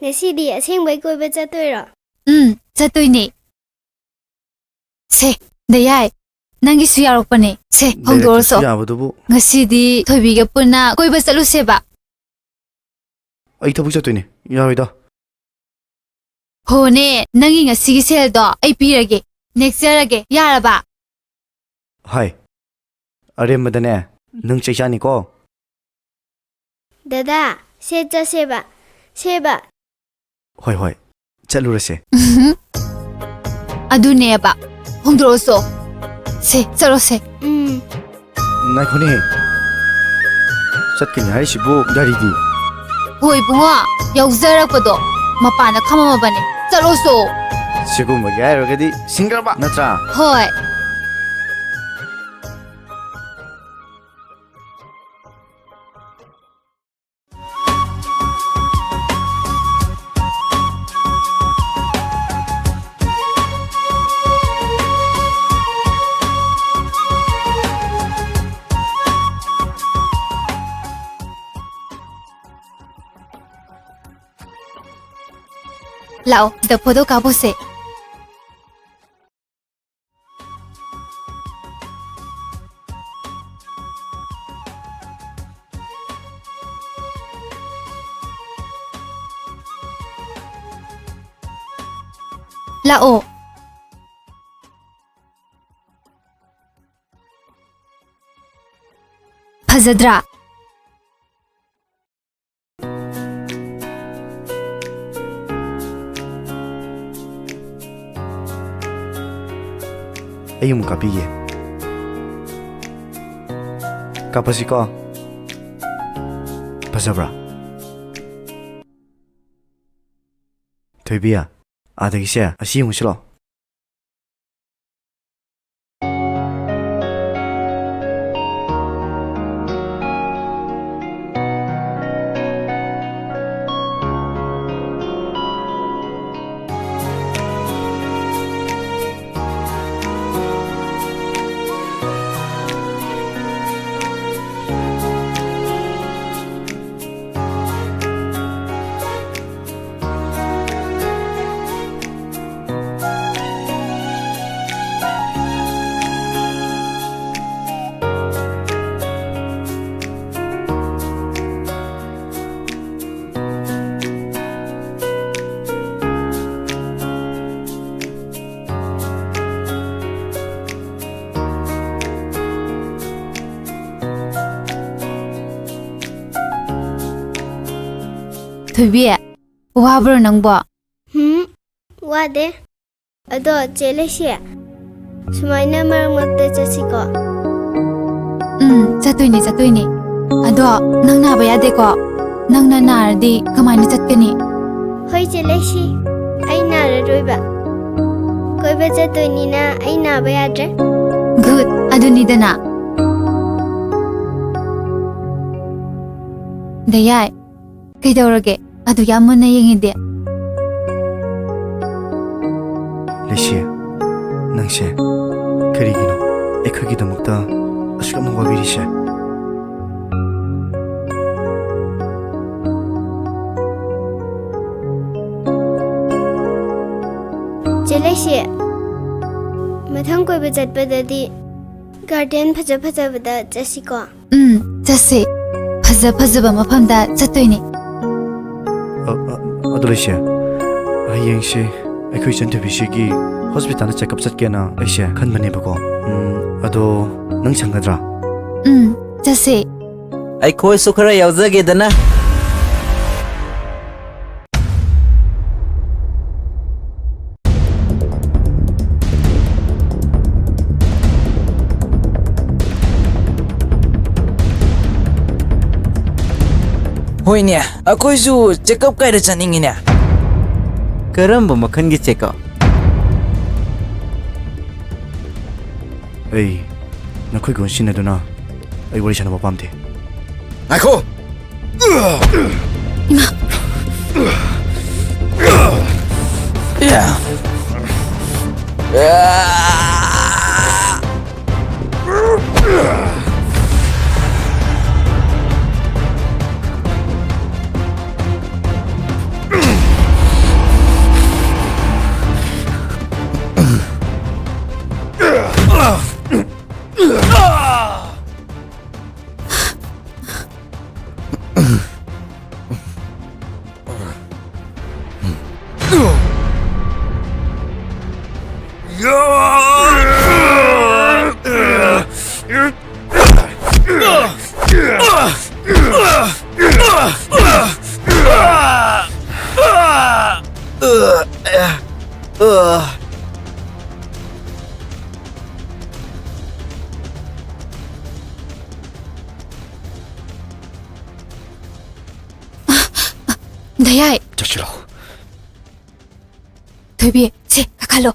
ꯉꯁꯤꯗꯤ ꯑꯁꯦꯡꯕꯩ ꯀꯣꯏꯕ ꯆꯠꯇꯣꯏꯔꯣ? ꯎꯝ, ꯆꯠꯇꯣꯏꯅꯦ꯫ ꯁꯦ, ꯗꯌꯥꯏ, ꯅꯪꯒꯤꯁꯨ ꯌꯥꯎꯔꯛꯄꯅꯦ꯫ ꯁꯦ, ꯍꯣꯡꯗꯣꯛꯑꯁꯣ꯫ ꯂꯩꯔꯛꯇ꯭ꯔꯁꯨ ꯌꯥꯕꯗꯨꯕꯨ꯫ ꯉꯁꯤꯗꯤ ꯊꯣꯏꯕꯤꯒ ꯄꯨꯟꯅ ꯀꯣꯏꯕ ꯆꯠꯂꯨꯁꯦꯕ꯫ ꯑꯩ ꯊꯕꯛ ꯆꯠꯇꯣꯏꯅꯦ, ꯌꯥꯔꯣꯏꯗ꯫ ꯍꯣꯅꯦ, ꯅꯪꯒꯤ ꯉꯁꯤꯒꯤ ꯁꯦꯜꯗꯣ ꯑꯩ ꯄꯤꯔꯒꯦ, ꯅꯦꯛꯆꯔꯒꯦ, ꯌꯥꯔꯕ? ꯍꯥꯏ, ꯑꯔꯦꯝꯕꯗꯅꯦ, ꯅꯪ ꯆꯩ ꯆꯥꯅꯤꯀꯣ꯫ ꯗꯗꯥ, ꯁꯦ ꯆꯠꯁꯦꯕ, ꯁꯦꯕ꯫ ꯍꯣꯏ, ꯍꯣꯏ, ꯆꯠꯂꯨꯔꯁꯦ꯫ ꯎꯝꯍꯨꯝ꯫ ꯑꯗꯨꯅꯦꯕ, ꯍꯣꯡꯗꯣꯛꯑꯁꯣ꯫ ꯁꯦ, ꯆꯠꯂꯣꯁꯦ꯫ ꯎꯝ꯫ ꯉꯥꯏꯈꯣꯅꯦ꯫ ꯆꯠꯀꯅꯤ ꯍꯥꯏꯔꯤꯁꯤꯕꯨ ꯒꯥꯔꯤꯗꯤ? ꯍꯣꯏ ꯏꯕꯨꯡꯉꯣ, ꯌꯥꯎꯖꯔꯛꯄꯗꯣ ꯃꯄꯥꯟꯗ ꯈꯝꯃꯝꯃꯕꯅꯦ꯫ ꯆꯠꯂꯣꯁꯣ꯫ ꯁꯤꯒꯨꯝꯕꯒꯤ ꯍꯥꯏꯔꯨꯔꯒꯗꯤ ꯁꯤꯡꯒ꯭ꯔꯕ ꯅꯠꯇ꯭ꯔꯥ? ꯍꯣꯏ꯫ ꯂꯥꯛꯑꯣ, ꯁꯤꯗ ꯐꯣꯇꯣ ꯀꯥꯞꯄꯣꯁꯦ꯫ ꯂꯥꯛꯑꯣ꯫ ꯐꯖꯗ꯭ꯔꯥ? ꯑꯩ ꯑꯃꯨꯛ ꯀꯥꯞꯄꯤꯒꯦ꯫ ꯀꯥꯞꯄꯁꯤꯀꯣ꯫ ꯐꯖꯕ꯭ꯔꯥ? ꯊꯣꯏꯕꯤ, ꯑꯥꯗꯒꯤꯁꯦ ꯑꯁꯤ ꯌꯦꯡꯉꯨꯁꯤ ꯂꯥꯎ꯫ ꯊꯣꯏꯕꯤ, ꯋꯥꯕ꯭ꯔꯣ ꯅꯪꯕꯣ? ꯍꯨꯝ, ꯋꯥꯗꯦ꯫ ꯑꯗꯣ ꯆꯦ ꯂꯩꯁꯤ, ꯁꯨꯃꯥꯏꯅ ꯃꯔꯛ ꯃꯔꯛꯇ ꯆꯠꯁꯤꯀꯣ꯫ ꯎꯝ, ꯆꯠꯇꯣꯏꯅꯦ, ꯆꯠꯇꯣꯏꯅꯦ꯫ ꯑꯗꯣ ꯅꯪ ꯅꯥꯕ ꯌꯥꯗꯦꯀꯣ? ꯅꯪꯅ ꯅꯥꯔꯗꯤ ꯀꯃꯥꯏꯅ ꯆꯠꯀꯅꯤ? ꯍꯣꯏ ꯆꯦ ꯂꯩꯁꯤ, ꯑꯩ ꯅꯥꯔꯔꯣꯏꯕ꯫ ꯀꯣꯏꯕ ꯆꯠꯇꯣꯏꯅꯤꯅ ꯑꯩ ꯅꯥꯕ ꯌꯥꯗ꯭ꯔꯦ꯫ Good, ꯑꯗꯨꯅꯤꯗꯅ꯫ ꯗꯌꯥꯏ, ꯀꯩꯗꯧꯔꯒꯦ? ꯑꯗꯨ ꯌꯥꯝ ꯃꯨꯟꯅ ꯌꯦꯡꯉꯤꯗꯤ꯫ ꯂꯩꯁꯤ, ꯅꯪꯁꯦ ꯀꯔꯤꯒꯤꯅꯣ ꯑꯩꯈꯣꯏꯒꯤꯗꯃꯛꯇ ꯑꯁꯨꯛ ꯌꯥꯝꯅ ꯋꯥꯕꯤꯔꯤꯁꯦ? ꯆꯦ ꯂꯩꯁꯤ, ꯃꯊꯪ ꯀꯣꯏꯕ ꯆꯠꯄꯗꯗꯤ garden ꯐꯖ ꯐꯖꯕꯗ ꯆꯠꯁꯤꯀꯣ꯫ ꯎꯝ, ꯆꯠꯁꯦ꯫ ꯐꯖ ꯐꯖꯕ ꯃꯐꯝꯗ ꯆꯠꯇꯣꯏꯅꯦ꯫ ꯑ, ꯑ, ꯑꯗꯨ ꯂꯩꯁꯦ, ꯍꯌꯦꯡꯁꯦ ꯑꯩꯈꯣꯏ ꯏꯆꯟ ꯊꯣꯏꯕꯤꯁꯤꯒꯤ hospitalꯗ check up ꯆꯠꯀꯦꯅ ꯑꯩꯁꯦ ꯈꯟꯕꯅꯦꯕꯀꯣ꯫ ꯎꯝ, ꯑꯗꯣ ꯅꯪ ꯁꯪꯒꯗ꯭ꯔꯥ? ꯎꯝ, ꯆꯠꯁꯦ꯫ ꯑꯩꯈꯣꯏꯁꯨ ꯈꯔ ꯌꯥꯎꯖꯒꯦꯗꯅ꯫ ꯍꯣꯏꯅꯦ, ꯑꯩꯈꯣꯏꯁꯨ check up ꯀꯥꯏꯗ ꯆꯠꯅꯤꯡꯉꯤꯅꯦ꯫ ꯀꯔꯝꯕ ꯃꯈꯜꯒꯤ check up? ꯑꯩ ꯅꯈꯣꯏꯒ ꯑꯣꯟꯁꯤꯟꯅꯗꯨꯅ ꯑꯩ ꯋꯥꯔꯤ ꯁꯥꯟꯅꯕ ꯄꯥꯝꯗꯦ꯫ ꯉꯥꯏꯈꯣ! ꯑ꯫ ꯗꯌꯥꯏ꯫ ꯆꯠꯁꯤꯔꯣ? ꯊꯣꯏꯕꯤ, ꯁꯦ, ꯀꯥꯈꯠꯂꯣ꯫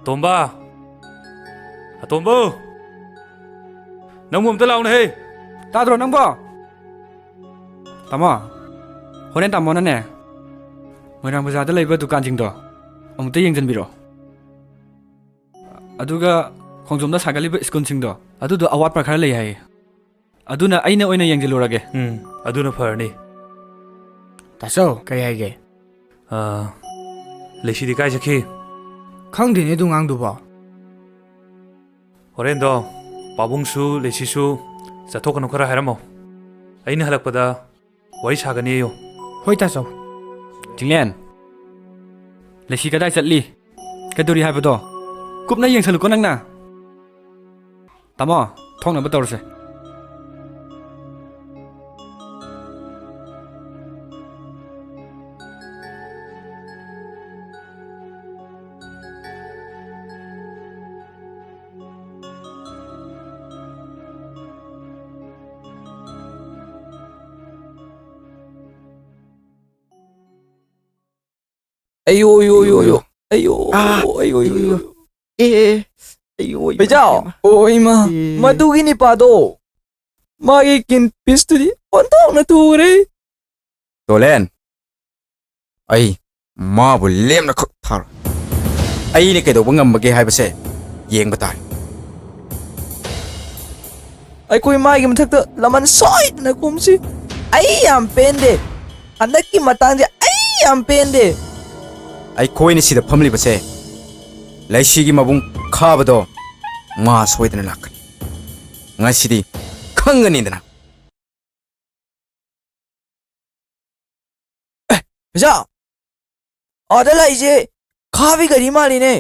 ꯇꯣꯝꯕ! ꯑꯇꯣꯝꯕꯧ! ꯅꯪꯕꯨ ꯑꯝꯇ ꯂꯥꯎꯅꯦꯍꯦ! ꯇꯥꯗ꯭ꯔꯣ ꯅꯪꯕꯣ? ꯇꯥꯃꯣ, ꯍꯣꯔꯦꯟ ꯇꯥꯃꯣꯅꯅꯦ, ꯃꯣꯏꯔꯥꯡ ꯕꯖꯥꯔꯗ ꯂꯩꯕ ꯗꯨꯀꯥꯟꯁꯤꯡꯗꯣ ꯑꯃꯨꯛꯇ ꯌꯦꯡꯁꯤꯟꯕꯤꯔꯣ꯫ ꯑꯗꯨꯒ ꯈꯣꯡꯖꯣꯝꯗ ꯁꯥꯒꯠꯂꯤꯕ ꯁ꯭ꯀꯨꯜꯁꯤꯡꯗꯣ, ꯑꯗꯨꯗꯣ ꯑꯋꯥꯠꯄ ꯈꯔ ꯂꯩ ꯍꯥꯏꯌꯦ꯫ ꯑꯗꯨꯅ ꯑꯩꯅ ꯑꯣꯏꯅ ꯌꯦꯡꯁꯤꯜꯂꯨꯔꯒꯦ꯫ ꯎꯝ, ꯑꯗꯨꯅ ꯐꯔꯅꯤ꯫ ꯇꯥꯆꯧ, ꯀꯔꯤ ꯍꯥꯏꯒꯦ? ꯑꯥ, ꯂꯩꯁꯤꯗꯤ ꯀꯥꯏ ꯆꯠꯈꯤ? ꯈꯪꯗꯦꯅꯦ ꯑꯗꯨ ꯉꯥꯡꯗꯨꯕꯣ꯫ ꯍꯣꯔꯦꯟꯗꯣ ꯄꯥꯕꯨꯡꯁꯨ ꯂꯩꯁꯤꯁꯨ ꯆꯠꯊꯣꯛꯀꯅꯨ ꯈꯔ ꯍꯥꯏꯔꯝꯃꯣ꯫ ꯑꯩꯅ ꯍꯜꯂꯛꯄꯗ ꯋꯥꯔꯤ ꯁꯥꯒꯅꯤꯌꯨ꯫ ꯍꯣꯏ, ꯇꯥꯆꯧ꯫ ꯆꯤꯡꯂꯦꯟ, ꯂꯩꯁꯤ ꯀꯗꯥꯏ ꯆꯠꯂꯤ? ꯀꯩꯗꯧꯔꯤ ꯍꯥꯏꯕꯗꯣ ꯀꯨꯞꯅ ꯌꯦꯡꯁꯜꯂꯨꯀꯣ ꯅꯪꯅ꯫ ꯇꯥꯃꯣ, ꯊꯣꯛꯅꯕ ꯇꯧꯔꯁꯦ꯫ ꯑꯌꯣ, ꯑꯌꯣ, ꯑꯌꯣ, ꯑꯌꯣ꯫ ꯑꯌꯣ, ꯑꯥ, ꯑꯌꯣ, ꯑꯌꯣ, ꯑꯌꯣ, ꯑꯌꯣ꯫ ꯑꯦ, ꯑꯦ, ꯑꯌꯣ, ꯏꯃꯥ, ꯕꯦꯖꯥꯎ꯫ ꯏꯃꯥ꯫ ꯑꯣ, ꯏꯃꯥ꯫ ꯑꯦ꯫ ꯃꯗꯨꯒꯤ ꯅꯤꯄꯥꯗꯣ꯫ ꯃꯥꯒꯤ ꯀꯤꯟ ꯄꯤꯁꯇꯨꯗꯤ ꯑꯣꯟꯊꯣꯛꯅ ꯊꯨꯒ꯭ꯔꯦ꯫ ꯇꯣꯂꯦꯟ, ꯑꯩ ꯃꯥꯕꯨ ꯂꯦꯝꯅ ꯈꯛ ꯊꯥꯔꯣꯏ꯫ ꯑꯩꯅ ꯀꯩꯗꯧꯕ ꯉꯝꯕꯒꯦ ꯍꯥꯏꯕꯁꯦ ꯌꯦꯡꯕ ꯇꯥꯔꯦ꯫ ꯑꯩꯈꯣꯏ ꯃꯥꯒꯤ ꯃꯊꯛꯇ ꯂꯃꯟ ꯁꯣꯏꯗꯅ ꯈꯨꯝꯁꯤ꯫ ꯑꯩ ꯌꯥꯝ ꯄꯦꯟꯗꯦ꯫ ꯍꯟꯗꯛꯀꯤ ꯃꯇꯥꯡꯁꯦ ꯑꯩ ꯌꯥꯝ ꯄꯦꯟꯗꯦ꯫ ꯑꯩꯈꯣꯏꯅ ꯁꯤꯗ ꯐꯝꯂꯤꯕꯁꯦ, ꯂꯩꯁꯤꯒꯤ ꯃꯕꯨꯡ ꯈꯥꯕꯗꯣ ꯃꯥ ꯁꯣꯏꯗꯅ ꯂꯥꯛꯀꯅꯤ꯫ ꯉꯁꯤꯗꯤ ꯈꯪꯒꯅꯤꯗꯅ꯫ ꯖꯥ, ꯑꯥꯗ ꯂꯥꯛꯏꯁꯦ ꯈꯥꯕꯤ ꯒꯥꯔꯤ ꯃꯥꯜꯂꯤꯅꯦ꯫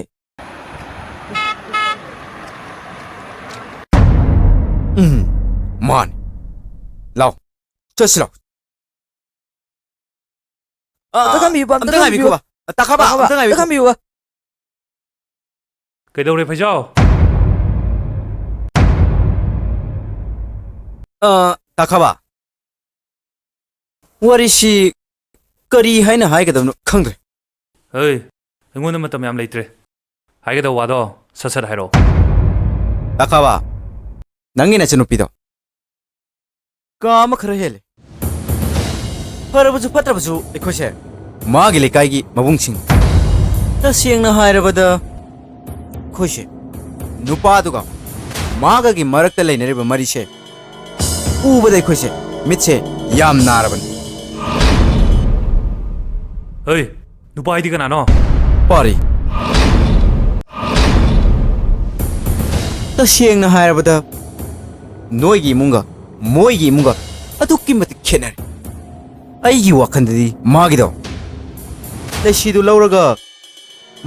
ꯎꯝ, ꯃꯥꯅꯤ꯫ ꯂꯥꯎ, ꯆꯠꯁꯤ ꯂꯥꯎ꯫ ꯑ, ꯑꯝꯇ ꯈꯥꯝꯕꯤꯌꯨꯕ, ꯑꯝꯇ ꯑꯝꯇ ꯈꯥꯝꯕꯤꯌꯨꯕ꯫ ꯉꯥꯏꯕꯤꯈꯣꯕ꯫ ꯇꯥꯈꯥꯕ, ꯇꯥꯈꯥꯕ, ꯑꯝꯇ ꯑꯝꯇ ꯉꯥꯏꯕꯤꯈꯣ꯫ ꯈꯥꯝꯕꯤꯌꯨꯕ꯫ ꯀꯩꯗꯧꯔꯦ, ꯐꯩꯖꯥꯎ? ꯑ, ꯇꯥꯈꯥꯕ꯫ ꯋꯥꯔꯤꯁꯤ ꯀꯔꯤ ꯍꯥꯏꯅ ꯍꯥꯏꯒꯗꯕꯅꯣ ꯈꯪꯗ꯭ꯔꯦ꯫ ꯍꯩ, ꯑꯩꯉꯣꯟꯗ ꯃꯇꯝ ꯌꯥꯝ ꯂꯩꯇ꯭ꯔꯦ꯫ ꯍꯥꯏꯒꯗꯧ ꯋꯥꯗꯣ ꯁꯠ ꯁꯠ ꯍꯥꯏꯔꯛꯑꯣ꯫ ꯇꯥꯈꯥꯕ, ꯅꯪꯒꯤ ꯅꯆꯟꯅꯨꯄꯤꯗꯣ ꯀꯥ ꯑꯃ ꯈꯔ ꯍꯦꯜꯂꯦ꯫ ꯐꯔꯕꯁꯨ ꯐꯠꯇ꯭ꯔꯕꯁꯨ ꯑꯩꯈꯣꯏꯁꯦ ꯃꯥꯒꯤ ꯂꯩꯀꯥꯏꯒꯤ ꯃꯕꯨꯡꯁꯤꯡ꯫ ꯇꯁꯦꯡꯅ ꯍꯥꯏꯔꯕꯗ ꯑꯩꯈꯣꯏꯁꯦ ꯅꯨꯄꯥꯗꯨꯒ ꯃꯥꯒꯒꯤ ꯃꯔꯛꯇ ꯂꯩꯅꯔꯤꯕ ꯃꯔꯤꯁꯦ ꯎꯕꯗ ꯑꯩꯈꯣꯏꯁꯦ ꯃꯤꯠꯁꯦ ꯌꯥꯝ ꯅꯥꯔꯕꯅꯤ꯫ ꯍꯩ, ꯅꯨꯄꯥ ꯍꯥꯏꯗꯤ ꯀꯅꯥꯅꯣ? ꯄꯥꯔꯤ꯫ ꯇꯁꯦꯡꯅ ꯍꯥꯏꯔꯕꯗ ꯅꯣꯏꯒꯤ ꯏꯃꯨꯡꯒ ꯃꯣꯏꯒꯤ ꯏꯃꯨꯡꯒ ꯑꯗꯨꯛꯀꯤ ꯃꯇꯤꯛ ꯈꯦꯠꯅꯔꯦ꯫ ꯑꯩꯒꯤ ꯋꯥꯈꯜꯗꯗꯤ ꯃꯥꯒꯤꯗꯣ ꯂꯩꯁꯤꯗꯨ ꯂꯧꯔꯒ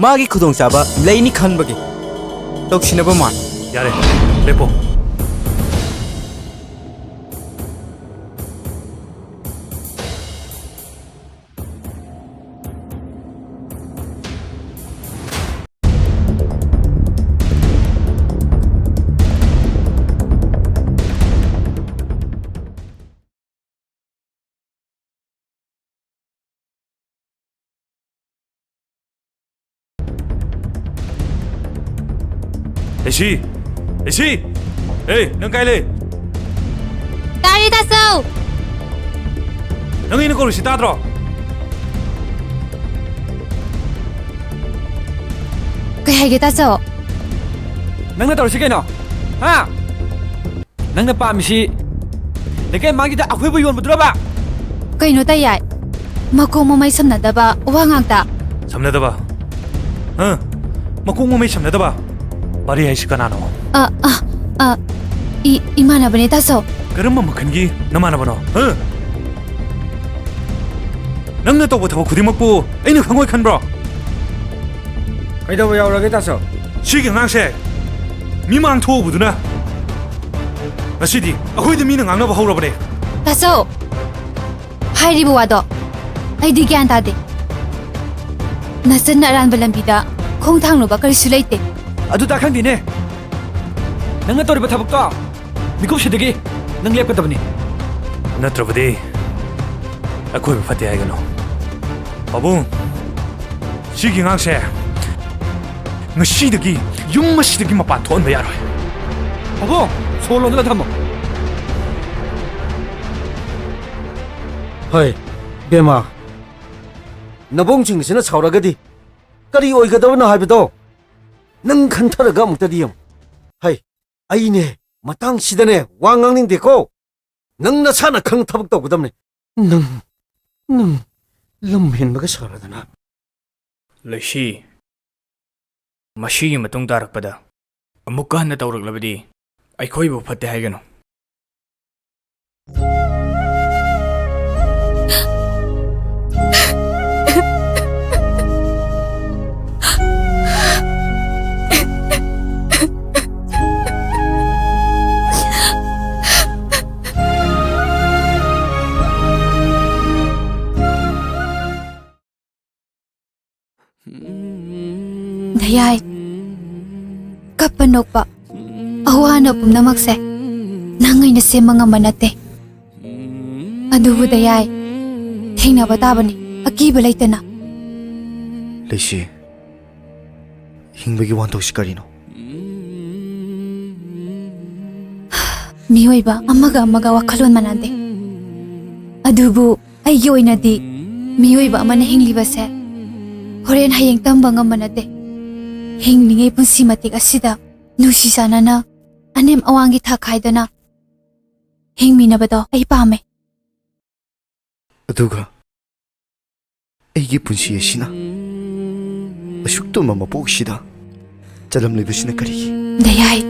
ꯃꯥꯒꯤ ꯈꯨꯗꯣꯡꯆꯥꯕ ꯂꯩꯅꯤ ꯈꯟꯕꯒꯤ ꯇꯧꯁꯤꯟꯅꯕ ꯃꯥꯜꯂꯤ꯫ ꯌꯥꯔꯦ, ꯂꯦꯞꯄꯣ꯫ ꯂꯩꯁꯤ! ꯂꯩꯁꯤ! ꯑꯦ, ꯅꯪ ꯀꯥꯏ ꯂꯩ? ꯇꯥꯔꯦ, ꯇꯥꯆꯧ! ꯅꯪ ꯑꯩꯅ ꯀꯧꯔꯤꯁꯤ ꯇꯥꯗ꯭ꯔꯣ? ꯀꯩ ꯍꯥꯏꯒꯦ, ꯇꯥꯆꯧ? ꯅꯪꯅ ꯇꯧꯔꯤꯁꯤ ꯀꯩꯅꯣ? ꯍꯥ? ꯅꯪꯅ ꯄꯥꯝꯃꯤꯁꯤ ꯂꯩꯀꯥꯏ ꯃꯥꯡꯒꯤꯗ ꯑꯩꯈꯣꯏꯕꯨ ꯌꯣꯟꯕꯗꯨꯔꯕ? ꯀꯩꯅꯣ ꯇꯌꯥꯏ? ꯃꯀꯣꯛ ꯃꯃꯩ ꯁꯝꯅꯗꯕ ꯋꯥ ꯉꯥꯛꯇ꯫ ꯁꯝꯅꯗꯕ? ꯍꯥ? ꯃꯀꯣꯛ ꯃꯃꯩ ꯁꯝꯅꯗꯕ? ꯄꯥꯔꯤ ꯍꯥꯏꯁꯤ ꯀꯅꯥꯅꯣ? ꯑ, ꯑ, ꯑ, ꯏ-, ꯏꯃꯥꯟꯅꯕꯅꯦ, ꯇꯥꯆꯧ꯫ ꯀꯔꯝꯕ ꯃꯈꯜꯒꯤ ꯅꯃꯥꯟꯅꯕꯅꯣ? ꯍꯥ? ꯅꯪꯅ ꯇꯧꯕ ꯊꯕꯛ ꯈꯨꯗꯤꯡꯃꯛꯄꯨ ꯑꯩꯅ ꯈꯪꯉꯣꯏ ꯈꯟꯕ꯭ꯔꯣ? ꯀꯩꯗꯧꯕ ꯌꯥꯎꯔꯒꯦ, ꯇꯥꯆꯧ? ꯁꯤꯒꯤ ꯑꯉꯥꯡꯁꯦ ꯃꯤꯃꯥꯡ ꯊꯣꯛꯎꯕꯗꯨꯅ ꯉꯁꯤꯗꯤ ꯑꯩꯈꯣꯏꯗ ꯃꯤꯅ ꯉꯥꯡꯅꯕ ꯍꯧꯔꯕꯅꯦ꯫ ꯇꯥꯆꯧ, ꯍꯥꯏꯔꯤꯕ ꯋꯥꯗꯣ ꯑꯩꯗꯤ ꯒ꯭ꯌꯥꯟ ꯇꯥꯗꯦ꯫ ꯅꯆꯟꯅ ꯑꯔꯥꯟꯕ ꯂꯝꯕꯤꯗ ꯈꯣꯡ ꯊꯥꯡꯂꯨꯕ ꯀꯔꯤꯁꯨ ꯂꯩꯇꯦ꯫ ꯑꯗꯨ ꯇꯥ ꯈꯪꯗꯦꯅꯦ꯫ ꯅꯪꯅ ꯇꯧꯔꯤꯕ ꯊꯕꯛꯇꯣ ꯃꯤꯀꯨꯞꯁꯤꯗꯒꯤ ꯅꯪ ꯂꯦꯞꯀꯗꯕꯅꯤ꯫ ꯅꯠꯇ꯭ꯔꯕꯗꯤ ꯑꯩꯈꯣꯏꯕꯨ ꯐꯠꯇꯦ ꯍꯥꯏꯒꯅꯨ꯫ ꯄꯥꯕꯨꯡ, ꯁꯤꯒꯤ ꯑꯉꯥꯡꯁꯦ ꯉꯁꯤꯗꯒꯤ ꯌꯨꯝ ꯑꯁꯤꯗꯒꯤ ꯃꯄꯥꯟ ꯊꯣꯛꯍꯟꯕ ꯌꯥꯔꯣꯏ꯫ ꯄꯥꯕꯨꯡ, ꯁꯣ ꯂꯣꯟꯗꯨꯅ ꯊꯝꯃꯣ꯫ ꯍꯣꯏ, ꯕꯦꯝꯃ꯫ ꯅꯕꯨꯡꯁꯤꯡꯁꯤꯅ ꯁꯥꯎꯔꯒꯗꯤ ꯀꯔꯤ ꯑꯣꯏꯒꯗꯕꯅꯣ ꯍꯥꯏꯕꯗꯣ ꯅꯪ ꯈꯟꯊꯔꯒ ꯑꯃꯨꯛꯇꯗꯤ ꯌꯦꯡꯉꯨ꯫ ꯍꯩ, ꯑꯩꯅꯦ ꯃꯇꯥꯡꯁꯤꯗꯅꯦ ꯋꯥ ꯉꯥꯡꯅꯤꯡꯗꯦꯀꯣ꯫ ꯅꯪ ꯅꯁꯥꯅ ꯈꯪ ꯊꯕꯛ ꯇꯧꯒꯗꯕꯅꯦ꯫ ꯅꯪ, ꯅꯪ ꯂꯝ ꯍꯦꯟꯕꯒ ꯁꯥꯔꯗꯅ꯫ ꯂꯩꯁꯤ, ꯃꯁꯤꯒꯤ ꯃꯇꯨꯡ ꯇꯥꯔꯛꯄꯗ ꯑꯃꯨꯛꯀ ꯍꯟꯅ ꯇꯧꯔꯛꯂꯕꯗꯤ ꯑꯩꯈꯣꯏꯕꯨ ꯐꯠꯇꯦ ꯍꯥꯏꯒꯅꯨ꯫ ꯗꯌꯥꯏ, ꯀꯞꯄ ꯅꯣꯛꯄ, ꯑꯋꯥ ꯑꯅꯥ ꯄꯨꯝꯅꯃꯛꯁꯦ ꯅꯪ ꯑꯩꯅ ꯁꯦꯝꯕ ꯉꯝꯕ ꯅꯠꯇꯦ꯫ ꯑꯗꯨꯕꯨ ꯗꯌꯥꯏ, ꯊꯦꯡꯅꯕ ꯇꯥꯕꯅꯤ, ꯑꯀꯤꯕ ꯂꯩꯇꯅ꯫ ꯂꯩꯁꯤ, ꯍꯤꯡꯕꯒꯤ ꯋꯥꯍꯟꯊꯣꯛꯁꯤ ꯀꯔꯤꯅꯣ? ꯃꯤꯑꯣꯏꯕ ꯑꯃꯒ ꯑꯃꯒ ꯋꯥꯈꯜꯂꯣꯟ ꯃꯥꯟꯅꯗꯦ꯫ ꯑꯗꯨꯕꯨ ꯑꯩꯒꯤ ꯑꯣꯏꯅꯗꯤ ꯃꯤꯑꯣꯏꯕ ꯑꯃꯅ ꯍꯤꯡꯂꯤꯕꯁꯦ ꯍꯣꯔꯦꯟ ꯍꯌꯦꯡ ꯇꯝꯕ ꯉꯝꯕ ꯅꯠꯇꯦ꯫ ꯍꯤꯡꯂꯤꯉꯩ ꯄꯨꯟꯁꯤ ꯃꯇꯤꯛ ꯑꯁꯤꯗ ꯅꯨꯡꯁꯤ ꯆꯥꯟꯅꯅ ꯑꯅꯦꯝ ꯑꯋꯥꯡꯒꯤ ꯊꯥꯛ ꯈꯥꯏꯗꯅ ꯍꯤꯡꯃꯤꯟꯅꯕꯗꯣ ꯑꯩ ꯄꯥꯝꯃꯦ꯫ ꯑꯗꯨꯒ ꯑꯩꯒꯤ ꯄꯨꯟꯁꯤ ꯑꯁꯤꯅ ꯑꯁꯨꯛ ꯇꯨꯝꯕ ꯃꯄꯣꯛꯁꯤꯗ ꯆꯂꯝꯂꯤꯕꯁꯤꯅ ꯀꯔꯤꯒꯤ? ꯗꯌꯥꯏ꯫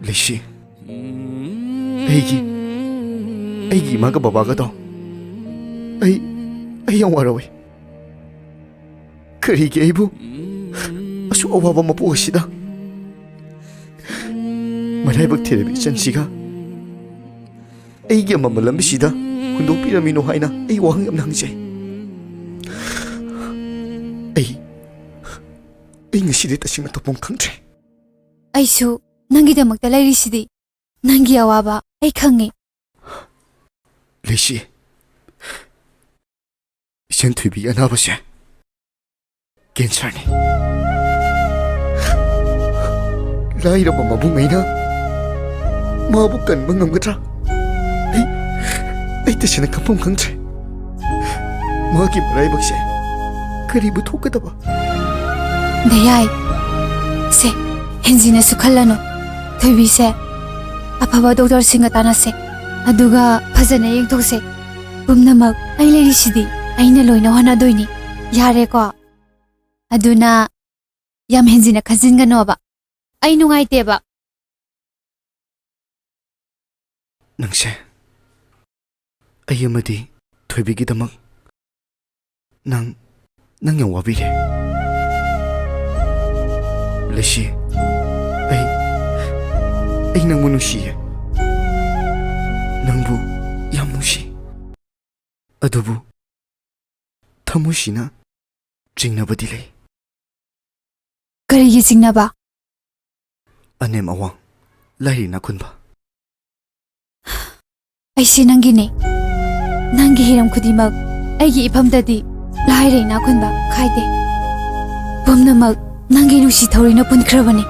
ꯂꯩꯁꯤ, ꯑꯩꯒꯤ, ꯑꯩꯒꯤ ꯏꯃꯥꯒ ꯕꯕꯥꯒꯗꯣ ꯑꯩ, ꯑꯩ ꯌꯥꯝ ꯋꯥꯔꯧꯏ꯫ ꯀꯔꯤꯒꯤ ꯑꯩꯕꯨ ꯑꯁꯨꯛ ꯑꯋꯥꯕ ꯃꯄꯣꯛ ꯑꯁꯤꯗ ꯃꯔꯥꯏꯕꯛ ꯊꯤꯔꯕ ꯏꯆꯟꯁꯤꯒ ꯑꯩꯒꯤ ꯑꯃꯝꯕ ꯂꯝꯕꯤꯁꯤꯗ ꯍꯨꯟꯗꯣꯛꯄꯤꯔꯝꯃꯤꯅꯣ ꯍꯥꯏꯅ ꯑꯩ ꯋꯥꯍꯪ ꯌꯥꯝꯅ ꯍꯪꯖꯩ꯫ ꯑꯩ, ꯑꯩ ꯉꯁꯤꯗꯤ ꯇꯁꯦꯡꯅ ꯇꯧꯐꯝ ꯈꯪꯗ꯭ꯔꯦ꯫ ꯑꯩꯁꯨ ꯅꯪꯒꯤꯗꯃꯛꯇ ꯂꯩꯔꯤꯁꯤꯗꯤ꯫ ꯅꯪꯒꯤ ꯑꯋꯥꯕ ꯑꯩ ꯈꯪꯉꯤ꯫ ꯂꯩꯁꯤ, ꯏꯆꯟ ꯊꯣꯏꯕꯤꯒꯤ ꯑꯅꯥꯕꯁꯦ ꯀꯦꯟꯁꯔꯅꯤ꯫ ꯂꯥꯏꯔꯕ ꯃꯕꯨꯡ ꯑꯩꯅ ꯃꯥꯕꯨ ꯀꯟꯕ ꯉꯝꯒꯗ꯭ꯔꯥ? ꯑꯩ, ꯑꯩ ꯇꯁꯦꯡꯅ ꯈꯪꯐꯝ ꯈꯪꯗ꯭ꯔꯦ꯫ ꯃꯥꯒꯤ ꯃꯔꯥꯏꯕꯛꯁꯦ ꯀꯔꯤꯕꯨ ꯊꯣꯛꯀꯗꯕ? ꯗꯌꯥꯏ, ꯁꯦ, ꯍꯦꯟꯖꯤꯟꯅꯁꯨ ꯈꯜꯂꯅꯨ꯫ ꯊꯣꯏꯕꯤꯁꯦ ꯑꯐꯕ ꯗꯣꯛꯇꯔꯁꯤꯡꯒ ꯇꯥꯟꯅꯁꯦ, ꯑꯗꯨꯒ ꯐꯖꯅ ꯌꯦꯡꯊꯣꯛꯁꯦ꯫ ꯄꯨꯝꯅꯃꯛ ꯑꯩ ꯂꯩꯔꯤꯁꯤꯗꯤ, ꯑꯩꯅ ꯂꯣꯏꯅ ꯍꯣꯠꯅꯗꯣꯏꯅꯤ꯫ ꯌꯥꯔꯦꯀꯣ? ꯑꯗꯨꯅ ꯌꯥꯝ ꯍꯦꯟꯖꯤꯟꯅ ꯈꯟꯖꯤꯟꯒꯅꯣꯕ꯫ ꯑꯩ ꯅꯨꯡꯉꯥꯏꯇꯦꯕ꯫ ꯅꯪꯁꯦ ꯑꯩ ꯑꯃꯗꯤ ꯊꯣꯏꯕꯤꯒꯤꯗꯃꯛ ꯅꯪ, ꯅꯪ ꯌꯥꯝ ꯋꯥꯕꯤꯔꯦ꯫ ꯂꯩꯁꯤ, ꯑꯩ, ꯑꯩ ꯅꯪꯕꯨ ꯅꯨꯡꯁꯤꯌꯦ꯫ ꯅꯪꯕꯨ ꯌꯥꯝ ꯅꯨꯡꯁꯤ꯫ ꯑꯗꯨꯕꯨ ꯊꯃꯣꯏꯁꯤꯅ ꯆꯤꯡꯅꯕꯗꯤ ꯂꯩ꯫ ꯀꯔꯤꯒꯤ ꯆꯤꯡꯅꯕ? ꯑꯅꯦꯝ ꯑꯋꯥꯡ, ꯂꯥꯏꯔ ꯏꯅꯥꯛ ꯈꯨꯟꯕ꯫ ꯑꯩꯁꯦ ꯅꯪꯒꯤꯅꯦ꯫ ꯅꯪꯒꯤ ꯍꯤꯔꯝ ꯈꯨꯗꯤꯡꯃꯛ ꯑꯩꯒꯤ ꯏꯐꯝꯗꯗꯤ ꯂꯥꯏꯔ ꯏꯅꯥꯛ ꯈꯨꯟꯕ ꯈꯥꯏꯗꯦ꯫ ꯄꯨꯝꯅꯃꯛ ꯅꯪꯒꯤ ꯅꯨꯡꯁꯤ ꯊꯧꯔꯤꯅ ꯄꯨꯟꯈ꯭ꯔꯕꯅꯤ꯫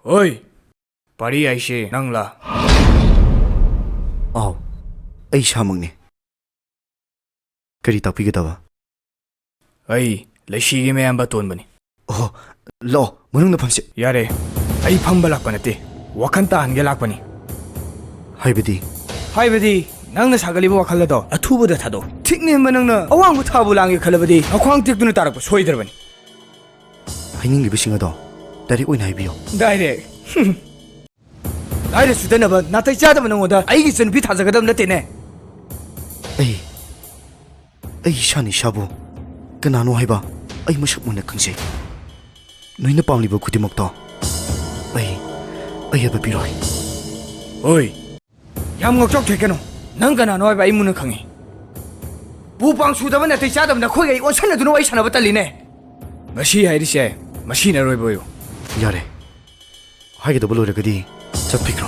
ꯑꯣꯏ, ꯄꯥꯔꯤ ꯍꯥꯏꯁꯦ ꯅꯪꯂꯥ? ꯑꯥꯎ, ꯑꯩ ꯏꯁꯥꯃꯛꯅꯤ꯫ ꯀꯔꯤ ꯇꯥꯛꯄꯤꯒꯗꯕ? ꯑꯩ ꯂꯩꯁꯤꯒꯤ ꯃꯌꯥꯝꯕ ꯇꯣꯟꯕꯅꯤ꯫ ꯑꯣꯍꯣ, ꯂꯥꯛꯑꯣ, ꯃꯅꯨꯡꯗ ꯐꯝꯁꯤ꯫ ꯌꯥꯔꯦ, ꯑꯩ ꯐꯝꯕ ꯂꯥꯛꯄ ꯅꯠꯇꯦ, ꯋꯥꯈꯜ ꯇꯥꯍꯟꯒꯦ ꯂꯥꯛꯄꯅꯤ꯫ ꯍꯥꯏꯕꯗꯤ? ꯍꯥꯏꯕꯗꯤ, ꯅꯪꯅ ꯁꯥꯒꯠꯂꯤꯕ ꯋꯥꯈꯜ ꯑꯗꯣ ꯑꯊꯨꯕꯗ ꯊꯥꯗꯣꯛ꯫ ꯊꯤꯛ ꯅꯦꯝꯕ ꯅꯪꯅ ꯑꯋꯥꯡꯕ ꯊꯥꯕꯨ ꯂꯥꯡꯒꯦ ꯈꯜꯂꯕꯗꯤ ꯅꯈ꯭ꯋꯥꯡ ꯇꯦꯛꯇꯨꯅ ꯇꯥꯔꯛꯄ ꯁꯣꯏꯗ꯭ꯔꯕꯅꯤ꯫ ꯍꯥꯏꯅꯤꯡꯂꯤꯕꯁꯤꯡ ꯑꯗꯣ ꯗꯥꯏꯔꯦꯛ ꯑꯣꯏꯅ ꯍꯥꯏꯕꯤꯌꯣ꯫ ꯗꯥꯏꯔꯦꯛ? ꯍꯨꯝ꯫ ꯗꯥꯏꯔꯦꯛ ꯁꯨꯗꯅꯕ ꯅꯥꯇꯩ ꯆꯥꯗꯕ ꯅꯉꯣꯟꯗ ꯑꯩꯒꯤ ꯏꯆꯟꯅꯨꯄꯤ ꯊꯥꯖꯒꯗꯕ ꯅꯠꯇꯦꯅꯦ꯫ ꯑꯩ, ꯑꯩ ꯏꯁꯥꯅ ꯏꯁꯥꯕꯨ ꯀꯅꯥꯅꯣ ꯍꯥꯏꯕ ꯑꯩ ꯃꯁꯛ ꯃꯨꯟꯅ ꯈꯪꯖꯩ꯫ ꯅꯣꯏꯅ ꯄꯥꯝꯂꯤꯕ ꯈꯨꯗꯤꯡꯃꯛꯇꯣ ꯑꯩ, ꯑꯩ ꯍꯥꯏꯕ ꯄꯤꯔꯣꯏ꯫ ꯍꯣꯏ꯫ ꯌꯥꯝ ꯉꯥꯎꯆꯣꯛ ꯊꯦꯛꯀꯅꯨ꯫ ꯅꯪ ꯀꯅꯥꯅꯣ ꯍꯥꯏꯕ ꯑꯩ ꯃꯨꯟꯅ ꯈꯪꯉꯤ꯫ ꯄꯨ ꯄꯥꯡ ꯁꯨꯗꯕ ꯅꯥꯇꯩ ꯆꯥꯗꯕ ꯅꯈꯣꯏꯒ ꯑꯩ ꯑꯣꯟꯁꯟꯅꯗꯨꯅ ꯋꯥꯔꯤ ꯁꯥꯟꯅꯕ ꯇꯜꯂꯤꯅꯦ꯫ ꯉꯁꯤ ꯍꯥꯏꯔꯤꯁꯦ ꯃꯁꯤꯅ ꯑꯔꯣꯏꯕ ꯑꯣꯏꯌꯨ꯫ ꯌꯥꯔꯦ꯫ ꯍꯥꯏꯒꯗꯕ ꯂꯣꯏꯔꯒꯗꯤ ꯆꯠꯄꯤꯈ꯭ꯔꯣ꯫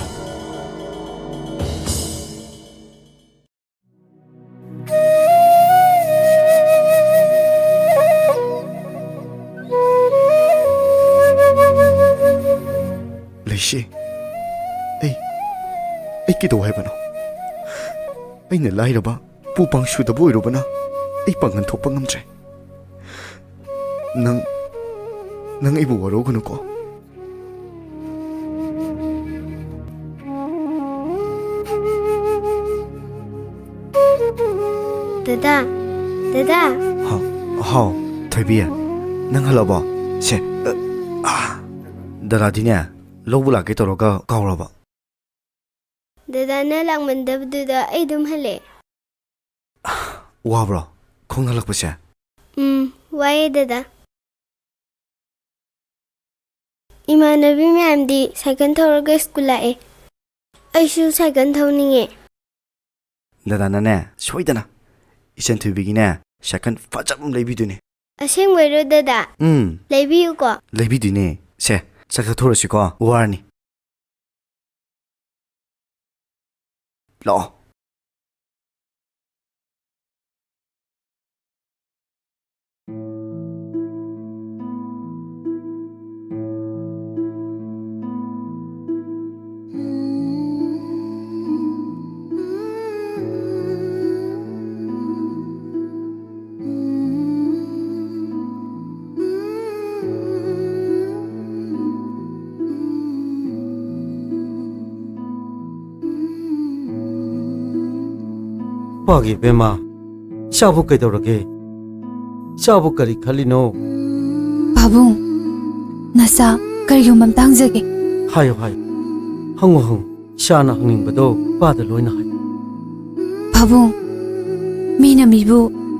ꯂꯩꯁꯤ, ꯑꯩ, ꯑꯩ ꯀꯩꯗꯧ ꯍꯥꯏꯕꯅꯣ? ꯑꯩꯅ ꯂꯥꯏꯔꯕ, ꯄꯨ ꯄꯥꯡ ꯁꯨꯗꯕ ꯑꯣꯏꯔꯨꯕꯅ ꯑꯩ ꯄꯥꯡꯒꯜ ꯊꯣꯛꯄ ꯉꯝꯗ꯭ꯔꯦ꯫ ꯅꯪ, ꯅꯪ ꯑꯩꯕꯨ ꯋꯥꯔꯧꯒꯅꯨꯀꯣ꯫ ꯗꯗꯥ, ꯗꯗꯥ꯫ ꯍꯥꯎ, ꯍꯥꯎ, ꯊꯣꯏꯕꯤ, ꯅꯪ ꯍꯜꯂꯛꯑꯕꯣ? ꯁꯦ, ꯑ, ꯑꯥ꯫ ꯗꯗꯥꯗꯤꯅꯦ, ꯂꯧꯕ ꯂꯥꯛꯀꯦ ꯇꯧꯔꯒ ꯀꯥꯎꯔꯕ? ꯗꯗꯥꯅ ꯂꯥꯛꯃꯟꯗꯕꯗꯨꯗ ꯑꯩ ꯑꯗꯨꯝ ꯍꯜꯂꯛꯑꯦ꯫ ꯋꯥꯕ꯭ꯔꯣ ꯈꯣꯡ ꯍꯜꯂꯛꯄꯁꯦ? ꯎꯝ, ꯋꯥꯏꯌꯦ ꯗꯗꯥ꯫ ꯏꯃꯥꯟꯅꯕꯤ ꯃꯌꯥꯝꯗꯤ ꯁꯥꯏꯀꯜ ꯊꯧꯔꯒ ꯁ꯭ꯀꯨꯜ ꯂꯥꯛꯑꯦ꯫ ꯑꯩꯁꯨ ꯁꯥꯏꯀꯜ ꯊꯧꯅꯤꯡꯉꯦ꯫ ꯗꯗꯥꯅꯅꯦ, ꯁꯣꯏꯗꯅ ꯏꯆꯟ ꯊꯣꯏꯕꯤꯒꯤꯅꯦ, ꯁꯥꯏꯀꯜ ꯐꯖꯕ ꯑꯃ ꯂꯩꯕꯤꯗꯣꯏꯅꯦ꯫ ꯑꯁꯦꯡꯕꯩꯔꯣ ꯗꯗꯥ? ꯎꯝ꯫ ꯂꯩꯕꯤꯌꯨꯀꯣ꯫ ꯂꯩꯕꯤꯗꯣꯏꯅꯦ꯫ ꯁꯦ, ꯆꯥꯛ ꯆꯥꯊꯣꯛꯑꯁꯤꯀꯣ, ꯋꯥꯔꯅꯤ꯫ ꯂꯥꯛꯑꯣ꯫ ꯄꯥꯒꯤ ꯏꯕꯦꯝꯃ, ꯏꯆꯥꯕꯨ ꯀꯩꯗꯧꯔꯒꯦ? ꯏꯆꯥꯕꯨ ꯀꯔꯤ ꯈꯜꯂꯤꯅꯣ? ꯄꯥꯕꯨꯡ, ꯅꯆꯥ ꯀꯔꯤꯒꯨꯝꯕ ꯑꯝꯇ ꯍꯪꯖꯒꯦ꯫ ꯍꯥꯏꯌꯨ, ꯍꯥꯏꯌꯨ꯫ ꯍꯪꯉꯨ, ꯍꯪꯉꯨ꯫ ꯏꯆꯥꯅ ꯍꯪꯅꯤꯡꯕꯗꯣ ꯏꯄꯥꯗ ꯂꯣꯏꯅ ꯍꯥꯏꯌꯨ꯫ ꯄꯥꯕꯨꯡ, ꯃꯤꯅ ꯃꯤꯕꯨ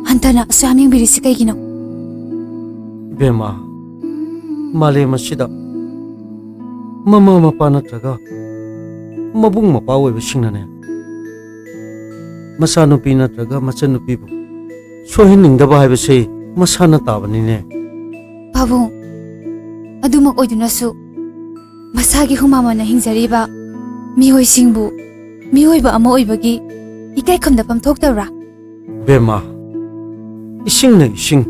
ꯍꯟꯊꯅ ꯑꯁꯨꯛ ꯌꯥꯝ ꯌꯦꯡꯕꯤꯔꯤꯁꯤ ꯀꯩꯒꯤꯅꯣ? ꯏꯕꯦꯝꯃ, ꯃꯥꯂꯦꯝ ꯑꯁꯤꯗ ꯃꯃꯥ ꯃꯄꯥ ꯅꯠꯇ꯭ꯔꯒ ꯃꯕꯨꯡ ꯃꯧꯄ꯭ꯋꯥ ꯑꯣꯏꯕꯁꯤꯡꯅꯅꯦ, ꯃꯆꯥꯅꯨꯄꯤ ꯅꯠꯇ꯭ꯔꯒ ꯃꯆꯟꯅꯨꯄꯤꯕꯨ ꯁꯣꯏꯍꯟꯅꯤꯡꯗꯕ ꯍꯥꯏꯕꯁꯤ ꯃꯁꯥꯅ ꯇꯥꯕꯅꯤꯅꯦ꯫ ꯄꯥꯕꯨꯡ, ꯑꯗꯨꯃꯛ ꯑꯣꯏꯗꯨꯅꯁꯨ ꯃꯁꯥꯒꯤ ꯍꯨꯃꯥꯡ ꯃꯃꯟꯅ ꯍꯤꯡꯖꯔꯤꯕ ꯃꯤꯑꯣꯏꯁꯤꯡꯕꯨ ꯃꯤꯑꯣꯏꯕ ꯑꯃ ꯑꯣꯏꯕꯒꯤ ꯏꯀꯥꯏ ꯈꯨꯝꯅꯐꯝ ꯊꯣꯛꯇꯕ꯭ꯔꯥ? ꯕꯦꯝꯃ, ꯏꯁꯤꯡꯅ ꯏꯁꯤꯡ,